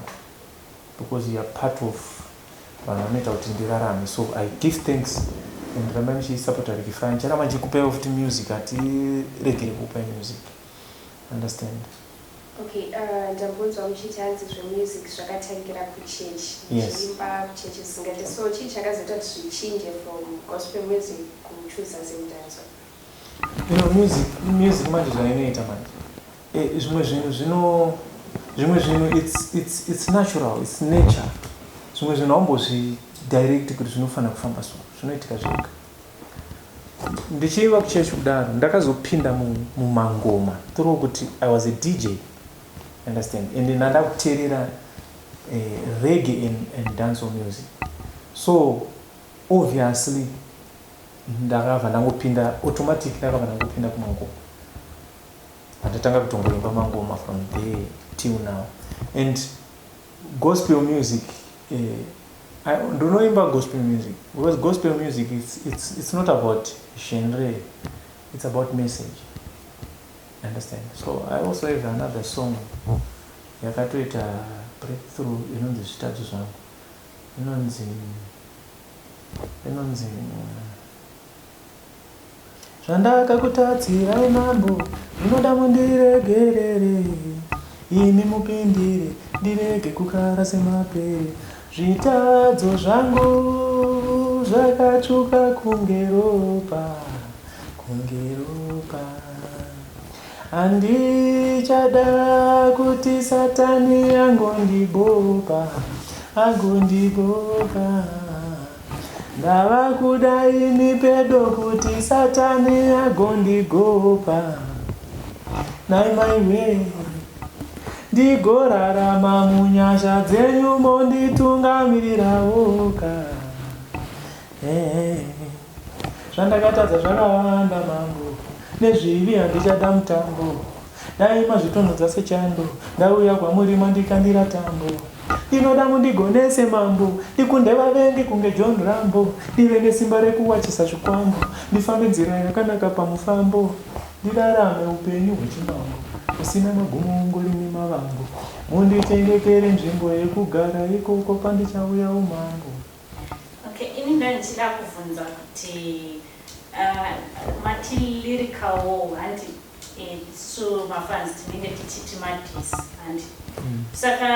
because you are part of vanhu vanoita kuti ndirarame. So I give thanks, and rambai muchisapota Ricky Fire. Ndicharamba ndichikupaiwo futi music, hatiregere kukupai music, understand? Okay, ndambonzwa muchiti hanzi zvemusic zvakatangira kuchechi. Yes. Muchiimba kuchechi zvisingaite. So chii chakazoita kuti zvichinje from gospel music kuchuza zimdancehall? Music manje zvainoita manje, zvimwe zvinhu zvino zvimwe zvinhu it's natural, it's nature. Zvimwe zvinhu haumbozvidirect kuti zvinofanira kufamba, so zvinoitika zvega. Ndichiimba kuchechi kudaro, ndakazopinda mumangoma through kuti I was a DJ, understand? And ndanda kuteerera reggae and dancehall music, so obviously ndakabva ndangopinda automatic, ndakabva ndangopinda kumangoma, ndatanga kutongoimba mangoma from there till now. And gospel music, ndinoimba gospel music because gospel music, it's not about genre, it's about message, understand? So I also have another song yakatoita breakthrough, inonzi Zvitadzo Zvangu, inonzi Zvandakakutadzirai Mambo, ndinoda mundiregerere, imi mupindire, ndirege kukara semapere. Zvitadzo zvangu zvakatsvuka kunge ropa, kunge ropa. Handichada kuti Satani angondibopa, agondibopa. Ndava kuda imi pedo kuti Satani agondigopa. Nai maiwe, ndigorarama munyasha dzenyu, monditungamirirawoka. Zvandakatadza zvakawanda Mambo, nezvivi handichada mutambo. Dai mazvitonhodza sechando, ndauya kwamuri mandikandira tambo. Ndinoda mundigonese Mambo, ndikunde vavengi kunge John Rambo, ndive nesimba rekuwachisa zvikwambo, ndifambe nzira yakanaka pamufambo, ndirarame upenyu hwechimambo usina magumo ungori nemavambo. Mundichengetere nzvimbo yekugara ikoko pandichauya umambo. Okay, ini ndandichida kubvunza kuti mati lyrical war, handi? So mafans tinenge tichiti madiss, handi? Saka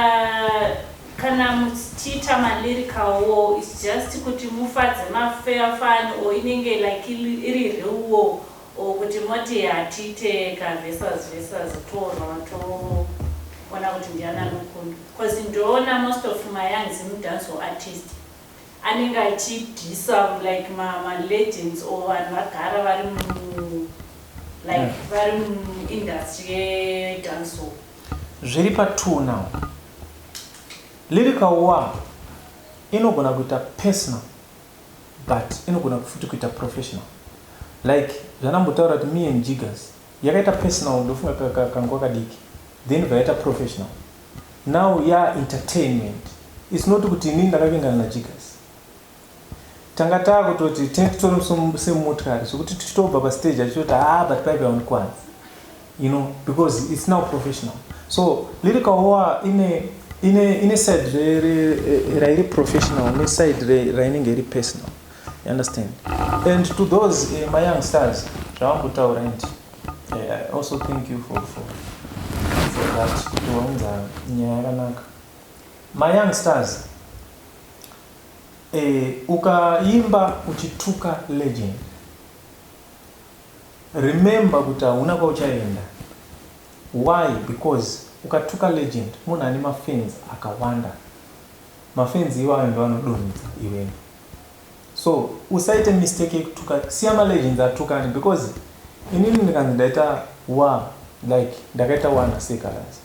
kana muchiita malyrical war, it's just kuti mufadze mafan, or inenge like iri real war, or kuti moti hatiite kaversus versus, torwa toona kuti ndiani anokunda? Because ndoona most of my young Zimdancehall artist anenge achidhisa like malegends or vanhu vagara vari mu like vari muindustry yedancehall. Zviri pa2 now. Lyrical war inogona kuita personal, but inogona futi kuita professional, like zvandambotaura kuti me and Jiggers yakaita personal. Ndofunga kanguva kadiki. Then vaita professional. Now ya entertainment. It's not kuti inini ndakavingana naJigas. Tanga taakutoti tinenge titori semumotikari zvekuti tichitobva pastage achitoti haa but paipe haundikwanzi. You know, because it's now professional. So lyrical war ine ine ine side re, re, rairi professional ne side re, rainenge iri personal. You understand? And to those my young stars zvavambotaura and I also thank you for, for, for that kuti waunza nyaya yakanaka. My young stars eh, ukaimba uchituka legend remember kuti hauna kwauchaenda. Why? Because ukatuka legend munhu ane mafans akawanda. Mafans iwayo ndo anodonhedza iwewe. So usaite mistake yekutuka, siya malegends atukane because inini ndikanzi ndaita war like ndakaita war naSeh Calaz.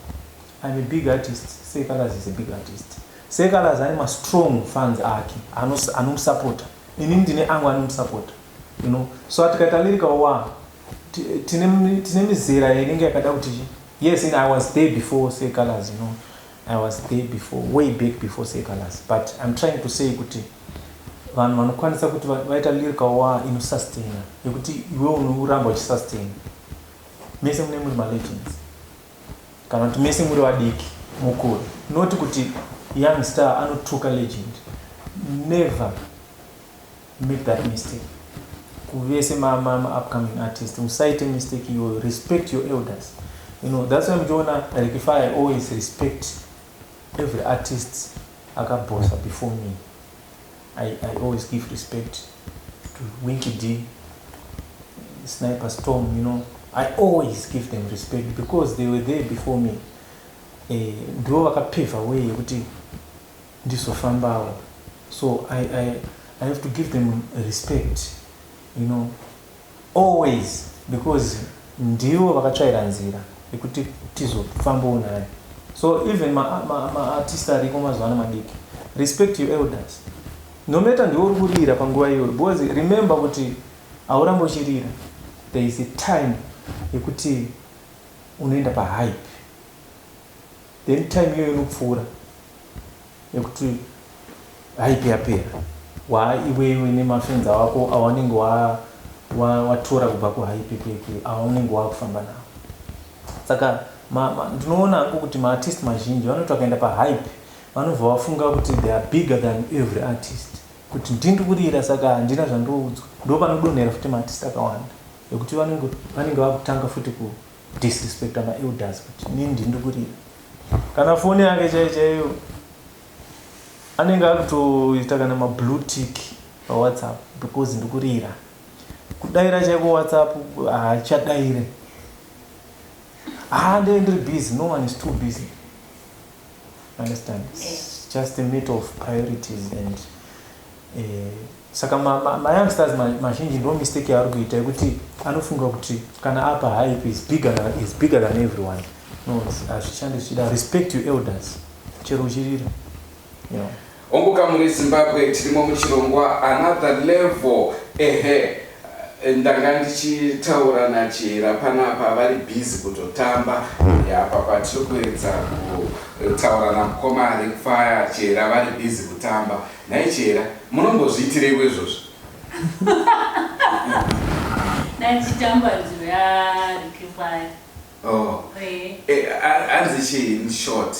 I'm a big artist, Seh Calaz is a big artist. Seh Calaz ane mastrong fans ake anomusapota. Inini ndine angu anomusapota. You know? So tikaita lyrical war tine tine mizera inenge yakada kuti yes in I was there before Seh Calaz, you know. I was there before, way back before Seh Calaz. But I'm trying to say kuti vanhu vanokwanisa kuti vaita lyrical war inosustaina yekuti iwe unoramba uchisustain mese mune muri malegends kana kuti mese muri vadiki mukuru not kuti young star anotuka legend. Never make that mistake. Kuvese ma-upcoming artist usaite mistake iyoyo. Respect your elders, you know. That's why muchiona Ricky Fire, I always respect every artist akabhosa before me. I always give respect to Winky D, Sniper Storm, you know. I always give them respect because they were there before me. Ndivo vakapeva way yekuti ndizofambawo. So I have to give them respect, you know, always because ndivo vakatsvaira nzira yekuti tizofambawo nayo. So even maartist ma, ma ariko mazuva ano madiki, respect your elders no matter ndiwo uri kurira panguva iyoyo, because remember kuti haurambi uchirira. There is a time yekuti unoenda pahype, then time iyoyo inopfuura yekuti hype yapera, waiwewe nemafenzi wako awanenge watora kubva kuhype kwekwe awanenge wakufamba nawo. Saka ndinoona hangu kuti maartist mazhinji vanoti vakaenda pahype vanobva vafunga kuti they are bigger than every artist, kuti ndindi kurira saka handina zvandoudzwa. Ndo panodonhera futi maartist akawanda ekuti vanenge vakutanga futi kudisrespecta maelders kuti nini ndindi kurira. Kana foni yake chaiyo chaiyo anenge akutoita kana mablue tick paWhatsApp because ndikurira. Kudaira chaiko WhatsApp haachadaire, ah, ndee ndiri busy. No one is too busy, understand? It's just a matter of priorities and saka mayoungsters mazhinji ndo mistake yaari kuita yekuti anofunga kuti kana apa hype is bigger than everyone. No, hazvishandi zvichida. Respect your elders chero uchirira, you know. Onguka muri Zimbabwe, tirimo muchirongwa Another Level. Ehe, ndanga ndichitaura naChihera panapa, vari busy kutotamba apa patiri kuedza kutaura namukoma Rick Fire. Chihera vari busy kutamba. Nhai Chihera, munombozviitireiko izvozvo? Nachitamba nzvimbo yaRicky Fire. Oh. Hanzi chii in short?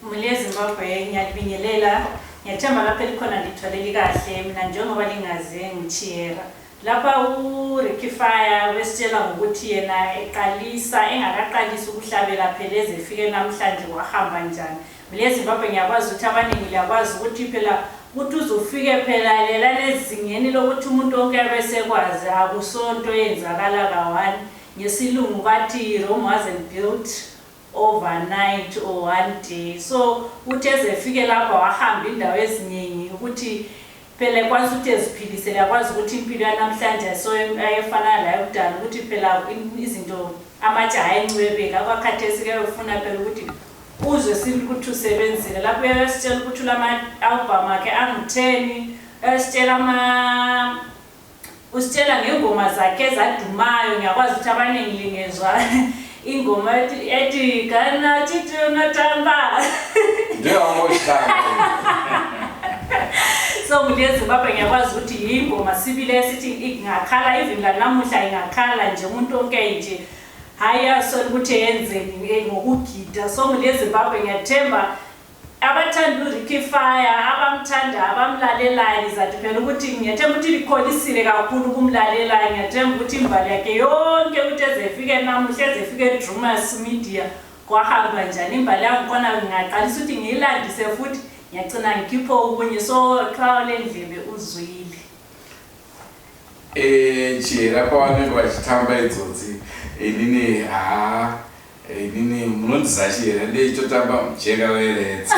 Mhuri yeZimbabwe, ngiyalibingelela. Ngiyathemba lapho elikhona lithwaleli kahle. Mina njengoba lingaze ngichiyera lapha, uRicky Fire besitshela ngokuthi yena eqalisa, engakaqalisi ukuhlabela phela ezefike namhlanje wahamba njani. Mhuri yeZimbabwe, ngiyakwazi ukuthi abaningi liyakwazi ukuthi phela ukuthi uze ufike phela lela lezingeni lokuthi umuntu wonke abesekwazi, akusonto eyenzakala ka-one. Ngesilungu bathi Rome wasn't built overnight or one day. So uthi ezefike lapha wahamba indawo eziningi ukuthi phela ekwanisa ukuthi eziphilisele, yakwazi ukuthi impilo yanamhlanje so ayefana layo kudala, ukuthi phela izinto amatshe ayencwebeka. Kwakhathesi kuyofuna phela ukuthi uzwe sibili ukuthi usebenzile. Lapho uyasitshela ukuthi ulama-album akhe angu-10, uyasitshela ama usitshela ngengoma zakhe ezadumayo. Ngiyakwazi ukuthi abaningi lingezwa Ingoma yati kana chiti unotamba. Ndiyo wangotamba. So mhuri yeZimbabwe ngiyakwazi ukuthi yingoma sibili esithi ingakhala even lanamuhla ingakhala nje umuntu wonke nje hayi asola ukuthi yenzeni eh, ngokugida. So mhuri yeZimbabwe ngiyathemba abathanda uRicky Fire abamthanda abamlalelayo ngizathi phela ukuthi ngiyathemba ukuthi likholisile kakhulu ukumlalela ngiyathemba ukuthi imbali yakhe yonke ukuthi ezefike namuhla ezefike eDrumas Media kwahamba njani imbali yangikhona ngingaqalisa ukuthi ngiyilandise futhi ngiyagcina ngikhiphe okunye so qhawe lendlebe uzwile. Eh, chihera pavanenge vachitamba idzodzi inini haa inini munondiziva chihera ndeichotamba mujeka weredzi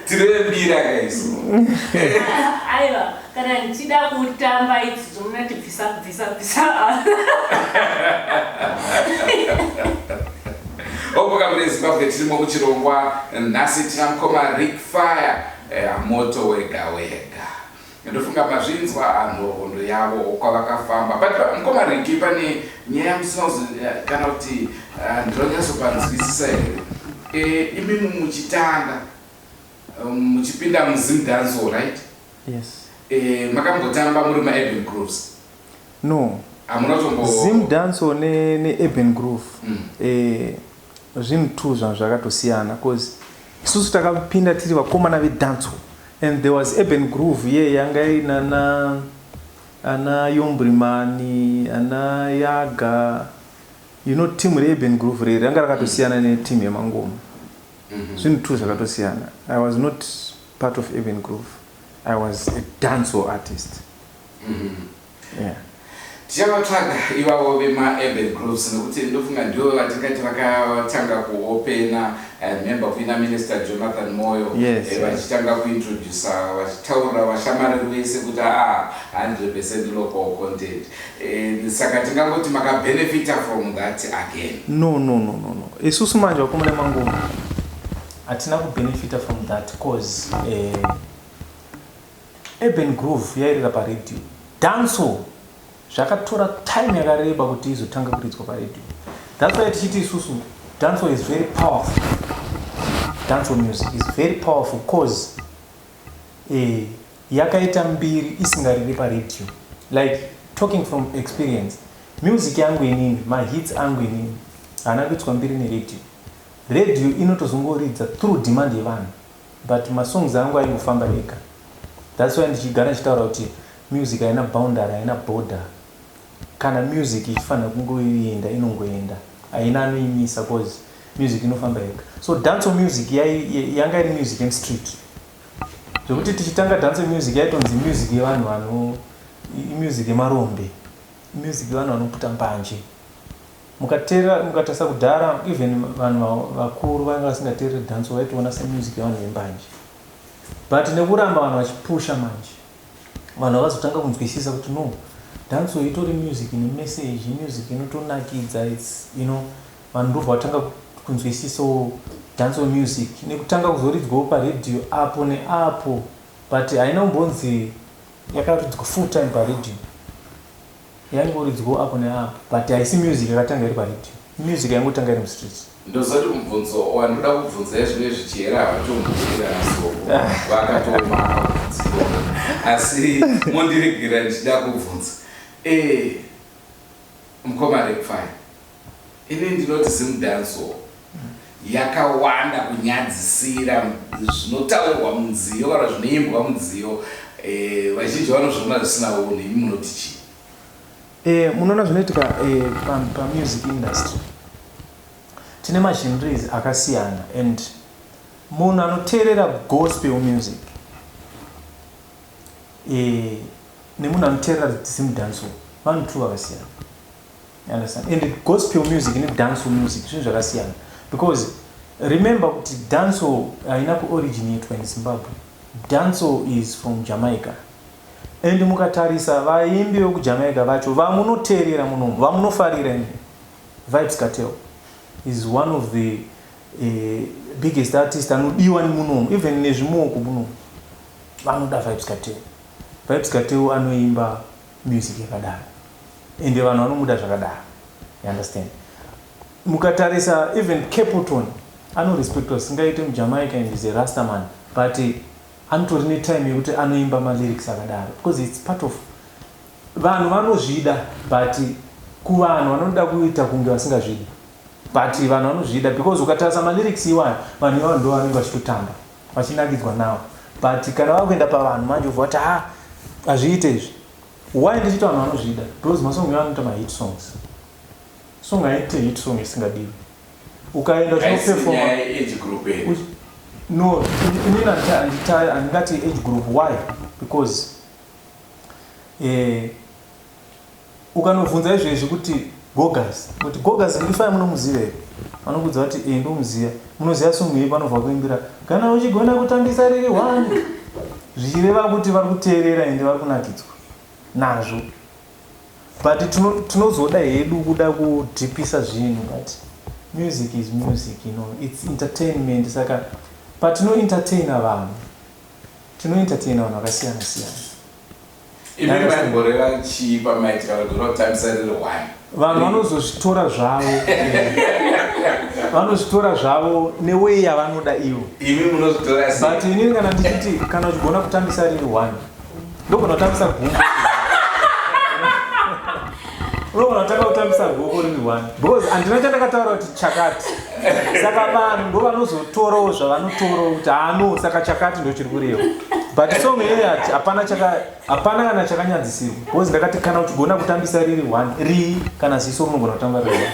tirembira kaisu. Aiwa kana ndichida kutamba idzodzo munoti bvisa bvisa bvisa. Oboka mune Zimbabwe tirimo muchirongwa nhasi tina mukoma Rick Fire eh, moto wega wega. Ndofunga mazvinzwa nhoroondo yavo kwavakafamba. But mukoma Ricky pane nyaya musina kuzo eh, kana kuti eh, ndinonyatsopanzwisisa here? Eh, imimi muchitanga muchipinda muZim Dancehall, right? Yes. Eh, makambotamba muri maurban grooves? No. Hamuna kutombo Zim Dancehall neurban groove zvinhu two zvanhu zvakatosiyana cause isusu takapinda tiri vakomana vedancehall and there was urban groove ye yanga ina na ana Yombrimani ana Yaga you know team reurban groove reri ranga rakatosiyana neteam yemangoma. Zvinhu two zvakatosiyana. I was not part of urban groove. I was a dancehall artist. Yeah. Tichavatsvaga ivavo vemaurban grooves nekuti ndofunga ndivo vatingati vakatanga kuopena remember kuina Minister Jonathan Moyo vachitanga kuintroduca vachitaurira vashamarari vese kuti aa 100% local content. Saka tingangoti makabenefita from that again? No, no, no, no, no. Isusu manje vakomana mangoma hatina kubenefita from that cause urban groove yairira paradio. Dancehall zvakatora time yakareba kuti izotanga kuridzwa paradio. That's why tichiti isusu dancehall is very powerful. Dancehall music is very powerful cause yakaita mbiri isingariri paradio. Like talking from experience, music yangu inini, mahits angu inini haana kuitwa mbiri neradio. Radio inotozongoridza through demand yevanhu, but masongs angu aingofamba ega. That's why ndichigara ndichitaura kuti music haina boundary, haina border. Kana music ichifanira kungoenda inongoenda, haina anoimisa cause music inofamba ega. So dancehall music yanga iri music yemustreet, zvekuti tichitanga dancehall music yaitonzi music yevanhu vano music yemarombe, music yevanhu vanoputa mbanje. Mukateerera mukatarisa kudhara even vanhu vakuru vanga vasingateereri dancehall vaitoona semusic yevanhu vembanje. But nekuramba vanhu vachipusha manje vanhu vakazotanga kunzwisisa kuti no, dancehall itori music ine message, music inotonakidza. Its you know vanhu ndobva vatanga kunzwisisawo dancehall music nekutanga kuzoridzwawo paradio apo neapo, but haina kumbonzi yakaridzwa full time paradio, yaingoridzwawo apo neapo, but haisi music yakatanga iri paradio, music yaingotanga iri mustreet. Ndozoti mubvunzo wandoda kubvunza izvino zvichihera havatombobvira nasoko vakatooma akabvunziwa, asi mondiregera ndichida kubvunza. Mukoma Rick Fire, ini ndinoti Zimdancehall yakawanda kunyadzisira zvinotaurwa munziyo kana zvinoimbwa munziyo. Vazhinji vanozviona zvisina unhu, imi munoti chii? Munoona zvinoitika pamusic industry tine magenres akasiyana and munhu anoteerera gospel music nemunhu anoteerera zimdancehall vanhu two vakasiyana. You understand? And gospel music nedancehall music zvinhu zvakasiyana because remember kuti dancehall haina kuoriginatwa in Zimbabwe. Dancehall is from Jamaica and mukatarisa vaimbi vekuJamaica vacho vamunoteerera munomu vamunofarira imi, Vybz Kartel is one of the biggest artist anodiwa munomu, even nezvimoko munomu vanoda Vybz Kartel. Vybz Kartel anoimba music yakadaro. Ende vanhu vanomuda zvakadaro. You understand? Mukatarisa even Capleton anorespectwa zvisingaite muJamaica and is a Rasta man but anotori netime yekuti anoimba malyrics akadaro because it's part of vanhu vanozvida but kuvanhu vanoda kuita kunge vasingazvidi but vanhu vanozvida because ukatarisa malyrics iwayo vanhu iwayo ndo vanenge vachitotamba vachinakidzwa nawo but kana vakuenda pavanhu manje ubva vati ha hazviite izvi why ndichiti vanhu vanozvida because masong iwayo anoita mahit songs song haiite hit song isingadiwi ukaenda uchinoperforma no inini handingati age group why because eh, ukanobvunza izvezvi kuti gogas kuti gogas ndifaya munomuziva here vanokuudza kuti e ndomuziva munoziva song iyi panobva kuimbira kana uchigona kutambisa riri one zvichireva kuti vari kuteerera ende vari kunakidzwa nazvo but tinozoda hedu kuda kudhipisa zvinhu but music is music you know it's entertainment saka patinoentertaina vanhu tinoentertaina vanhu vakasiyana siyana. Imi maimboreva chii pamaiti kana kuti kutambisa riri one? Vanhu vanozozvitora zvavo vanozvitora zvavo neway yavanoda ivo. Imi munozvitora sei? But inini kana ndichiti kana uchigona kutambisa riri one ndogona kutambisa gumbo unogona kutanga kutambisa goko riri one because handina chandakataura kuti chakati saka vanhu ndo vanozotorawo zvavanotorawo kuti hano saka chakati ndo chiri kureva but song iyoyo hapana chaka hapana kana chakanyadzisirwa because ndakati kana uchigona kutambisa riri one rii kana ziso rinogona kutamba riri one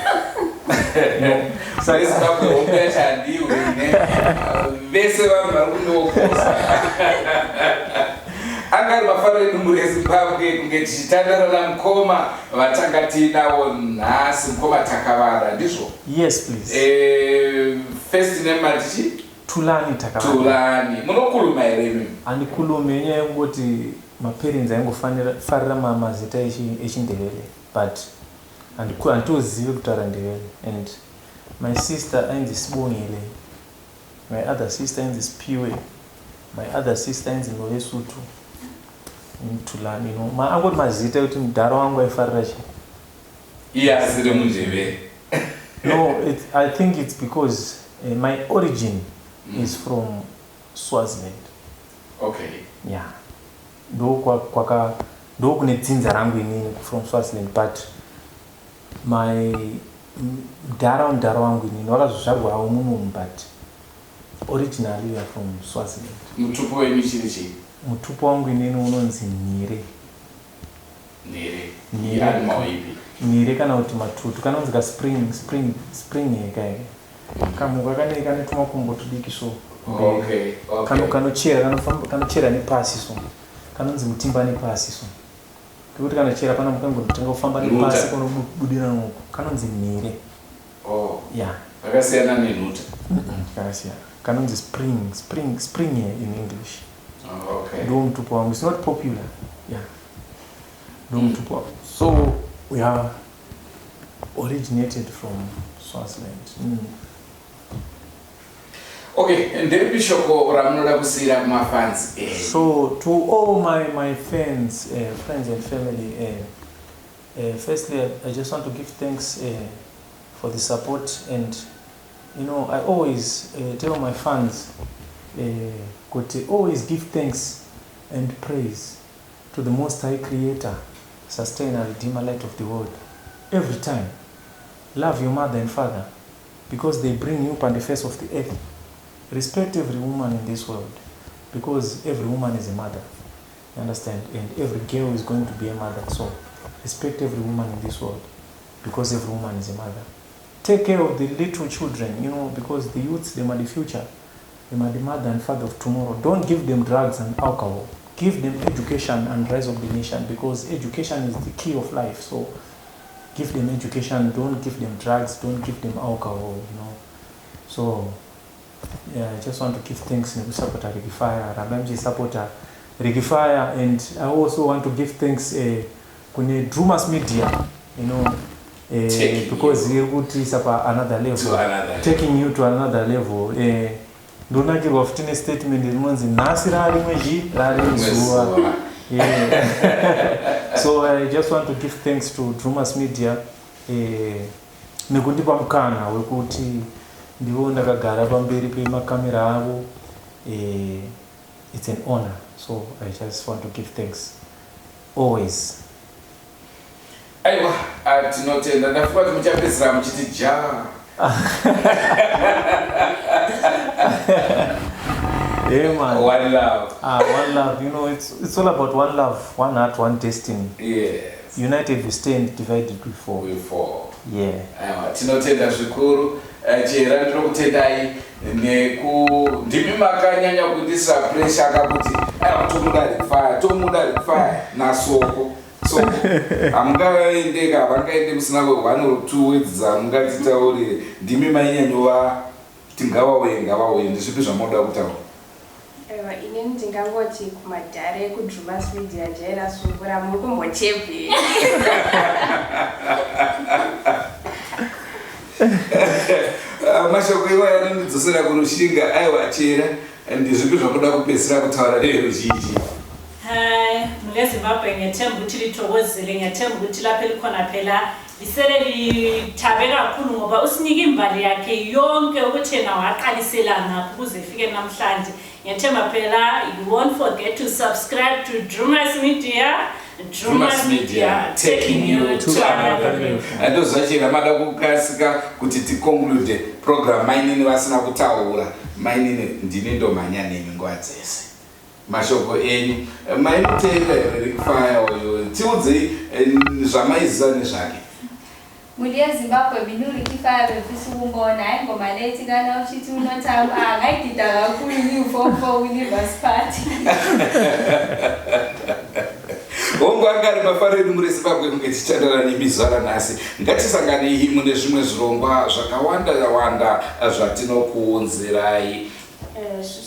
vese vanhu vari kundiwokosa anga ari mafaro edu mhuri yezimbabwe kunge tichitandara namukoma vatanga tiinawo nhasi mukoma takavada ndizvo yes please eh, first name matichi tulani takavada tulani munokuluma here imi andikulumi yenyaya yekungoti maparents aingofarira mazita echindevele but handitozivi kutaura ndevele and my sister ainzi sibongile My other sister ainzi Spiwe. My other sister ainzi Novesutu. Thulani, you know. Ma angoti mazita ekuti mudhara wangu aifarira chi. Iye asiri munjeve. No, it, I think it's because uh, my origin mm. is from Swaziland. Okay. Yeah. Ndo kwaka ndo kune dzinza rangu inini from Swaziland but My mdhara wamudhara wangu inini vakazozvarwawo munomu but originally we are from Swaziland. Mutupo wenyu chiri chii? Mutupo wangu inini unonzi Nhire. Nhire. Nhire. Animal ipi? Nhire kana kuti matutu kanonzi ka spring spring spring here kaye. Kamuka kane kane tumakumbo tudiki so. Okay, okay. Kano kanochera kanofamba kanochera nepasi so. Kanonzi mutimba nepasi so. Kekuti kana chera pano mukangotanga kufamba nepasi kunobudira noko kanonzi mhire. Oh. Yeah. Kakasiyana nenhuta. Kakasiyana. Kanonzi spring, spring, spring here in English. Oh, okay. Ndo mutupo wangu. It's not popular. Yeah. Ndo mutupo wangu. So we are originated from Swaziland. Mm. Okay, nderipi shoko ramunoda kusiyira kumafans eh? So to all my, my fans, uh, friends and family, uh, uh, firstly I, I just want to give thanks uh, for the support and you know I always uh, tell my fans uh, kuti always give thanks and praise to the Most High Creator, Sustainer, Redeemer, Light of the world every time. Love your mother and father because they bring you upon the face of the earth. Respect every woman in this world because every woman is a mother. You understand? And every girl is going to be a mother. So respect every woman in this world because every woman is a mother. Take care of the little children, you know, because the youths, they are the future. They are the mother and father of tomorrow. Don't give them drugs and alcohol. Give them education and rise up the nation because education is the key of life. So give them education, don't give them drugs, don't give them alcohol, you know. So yeah, I just want to give thanks nekusapota Ricky Fire, rambai muchisapota Ricky Fire and I also want to give thanks uh, kune Drumas Media, you know, uh, because iri kutiisa pa another level, another taking you to another level. Uh, ndonakirwa futi nestatement rinonzi nhasi rarimwe ji rarimwe zuva. Yeah. So I just want to give thanks to Drumas Media nekundipa mukana wekuti ndivo ndakagara pamberi pemakamera avo. It's an honor, so I just want to give thanks always. Aiwa, tinotenda. Ndafunga kuti muchapedzisira muchiti ja. Yeah, man. One love. Ah, one love. You know, it's all about one love, one heart, one destiny. Yes. United we stand, divided we fall. We fall. Yeah. Aiwa, tinotenda zvikuru. Chihera, ndinokutendai neku ndimi makanyanya kundisa pressure akakuti aiwa, tomuda Rick Fire, tomuda Rick Fire nasoko. So hamungaendeka, havangaende musina one or two words dzamungatitaurire. Ndimi mainyanyova kuti ngavauye, ngavauye. Ndezvipi zvamunoda kutaura? Aiwa, inini ndingangoti kumadhare ekuDrumas Media, Jaira Sungura, muri kumbochebwei? Mashoko iwayo anondidzosera kurushinga. Aiwa, Chera, ndezvipi zvamunoda kupedzisira kutaura neveruzhinji? Hayi, mule Zimbabwe, ngiyathemba ukuthi lithokozile, ngiyathemba ukuthi lapho elikhona phela lisele lithabe kakhulu ngoba usinike imbali yakhe yonke ukuthi yena waqalisela ngaphi ukuze ifike namhlanje. Ngiyathemba phela you won't forget to subscribe to Drumas Media. Drumas Media, taking you to another level. Andoziva, Chera, mada kukasika kuti ticonclude program mainini vasina kutaura. Mainini, ndini ndomhanya nemi nguva dzese. Mashoko enyu, maimuteerera here Rick Fire uyu? Tiudzei zvamaiziva nezvake. Mhuri yeZimbabwe, mina uRicky Fire befisa ukumbona. Hayi, ngoma lethi kana uchithi unotamba, ngayigida kakhulu ngiwu-form four kwi-Leavers Party. Hongu, anga ari mafaro edu muri Zimbabwe kunge tichatandara nemi zuva ranhasi. Ngatisanganei mune zvimwe zvirongwa zvakawanda wanda zvatinokuunzirai.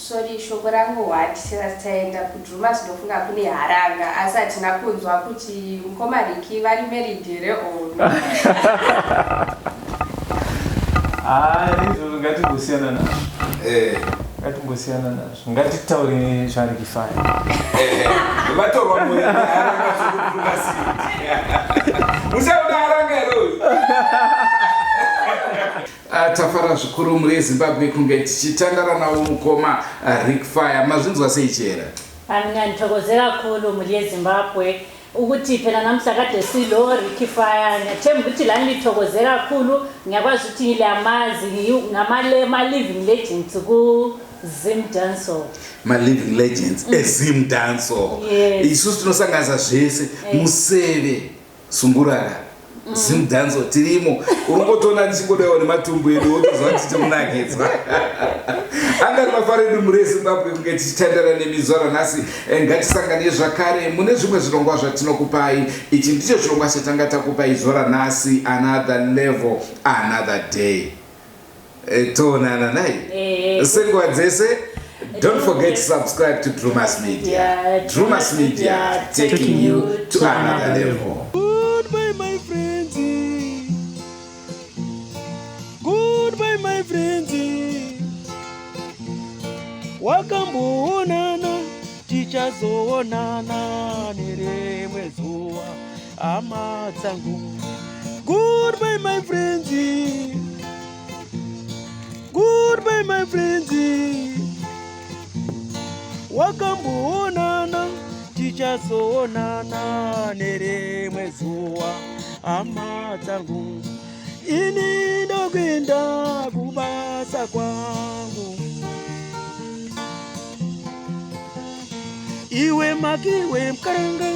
Sorry, shoko rangu wati tisati taenda kuDrumas, ndofunga kune haranga, asi hatina kunzwa kuti mukoma Ricky vari married here or no. Hayi, izvozvo ngatimbosiyana nazvo. Eh. Ngatimbosiyana nazvo, ngatitaure zvaRicky Fire. Vatorwa moyo neharanga zvekuDrumas. Muchaona haranga here uyu? Tafara zvikuru muri yeZimbabwe kunge tichitandara navo mukoma Rick Fire. Mazvinzwa sei, Chera? Mina ngithokoze kakhulu, muli yeZimbabwe, ukuthi phela namhla kade silo Ricky Fire. Ngiyathemba ukuthi lani lithokoze kakhulu. Ngiyakwazi ukuthi ngilamazi ngama-living legends ku-Zim Dancehall. Ma-living legends eZim Dancehall. Yes. Isusu tinosanganisa zvese, museve, sunguraka, Zim Dancehall tirimo. Uringotoona tichingodaiwa nematumbu edu, wotoziva kuti tikunakidzwa. Angari mafaro edu muri eZimbabwe kunge tichitandara nemi zuva ranhasi. Ngatisanganei zvakare mune zvimwe zvirongwa zvatinokupai. Ichi ndicho chirongwa chatanga takupai zuva ranhasi, another level, another day. Toonana nai senguva dzese. Don't forget to subscribe to Drumas Media. Yeah, Drumas Media, taking you to another level. Goodbye, my friends. Goodbye, my friends. Wakamboonana, tichazoonana nerimwe zuva, hama dzangu. Goodbye, my friends. Goodbye, my friends. Wakamboonana, tichazoonana nerimwe zuva, hama dzangu. Ini ndokuenda kubasa kwangu. Iwe makiwe mukaranga.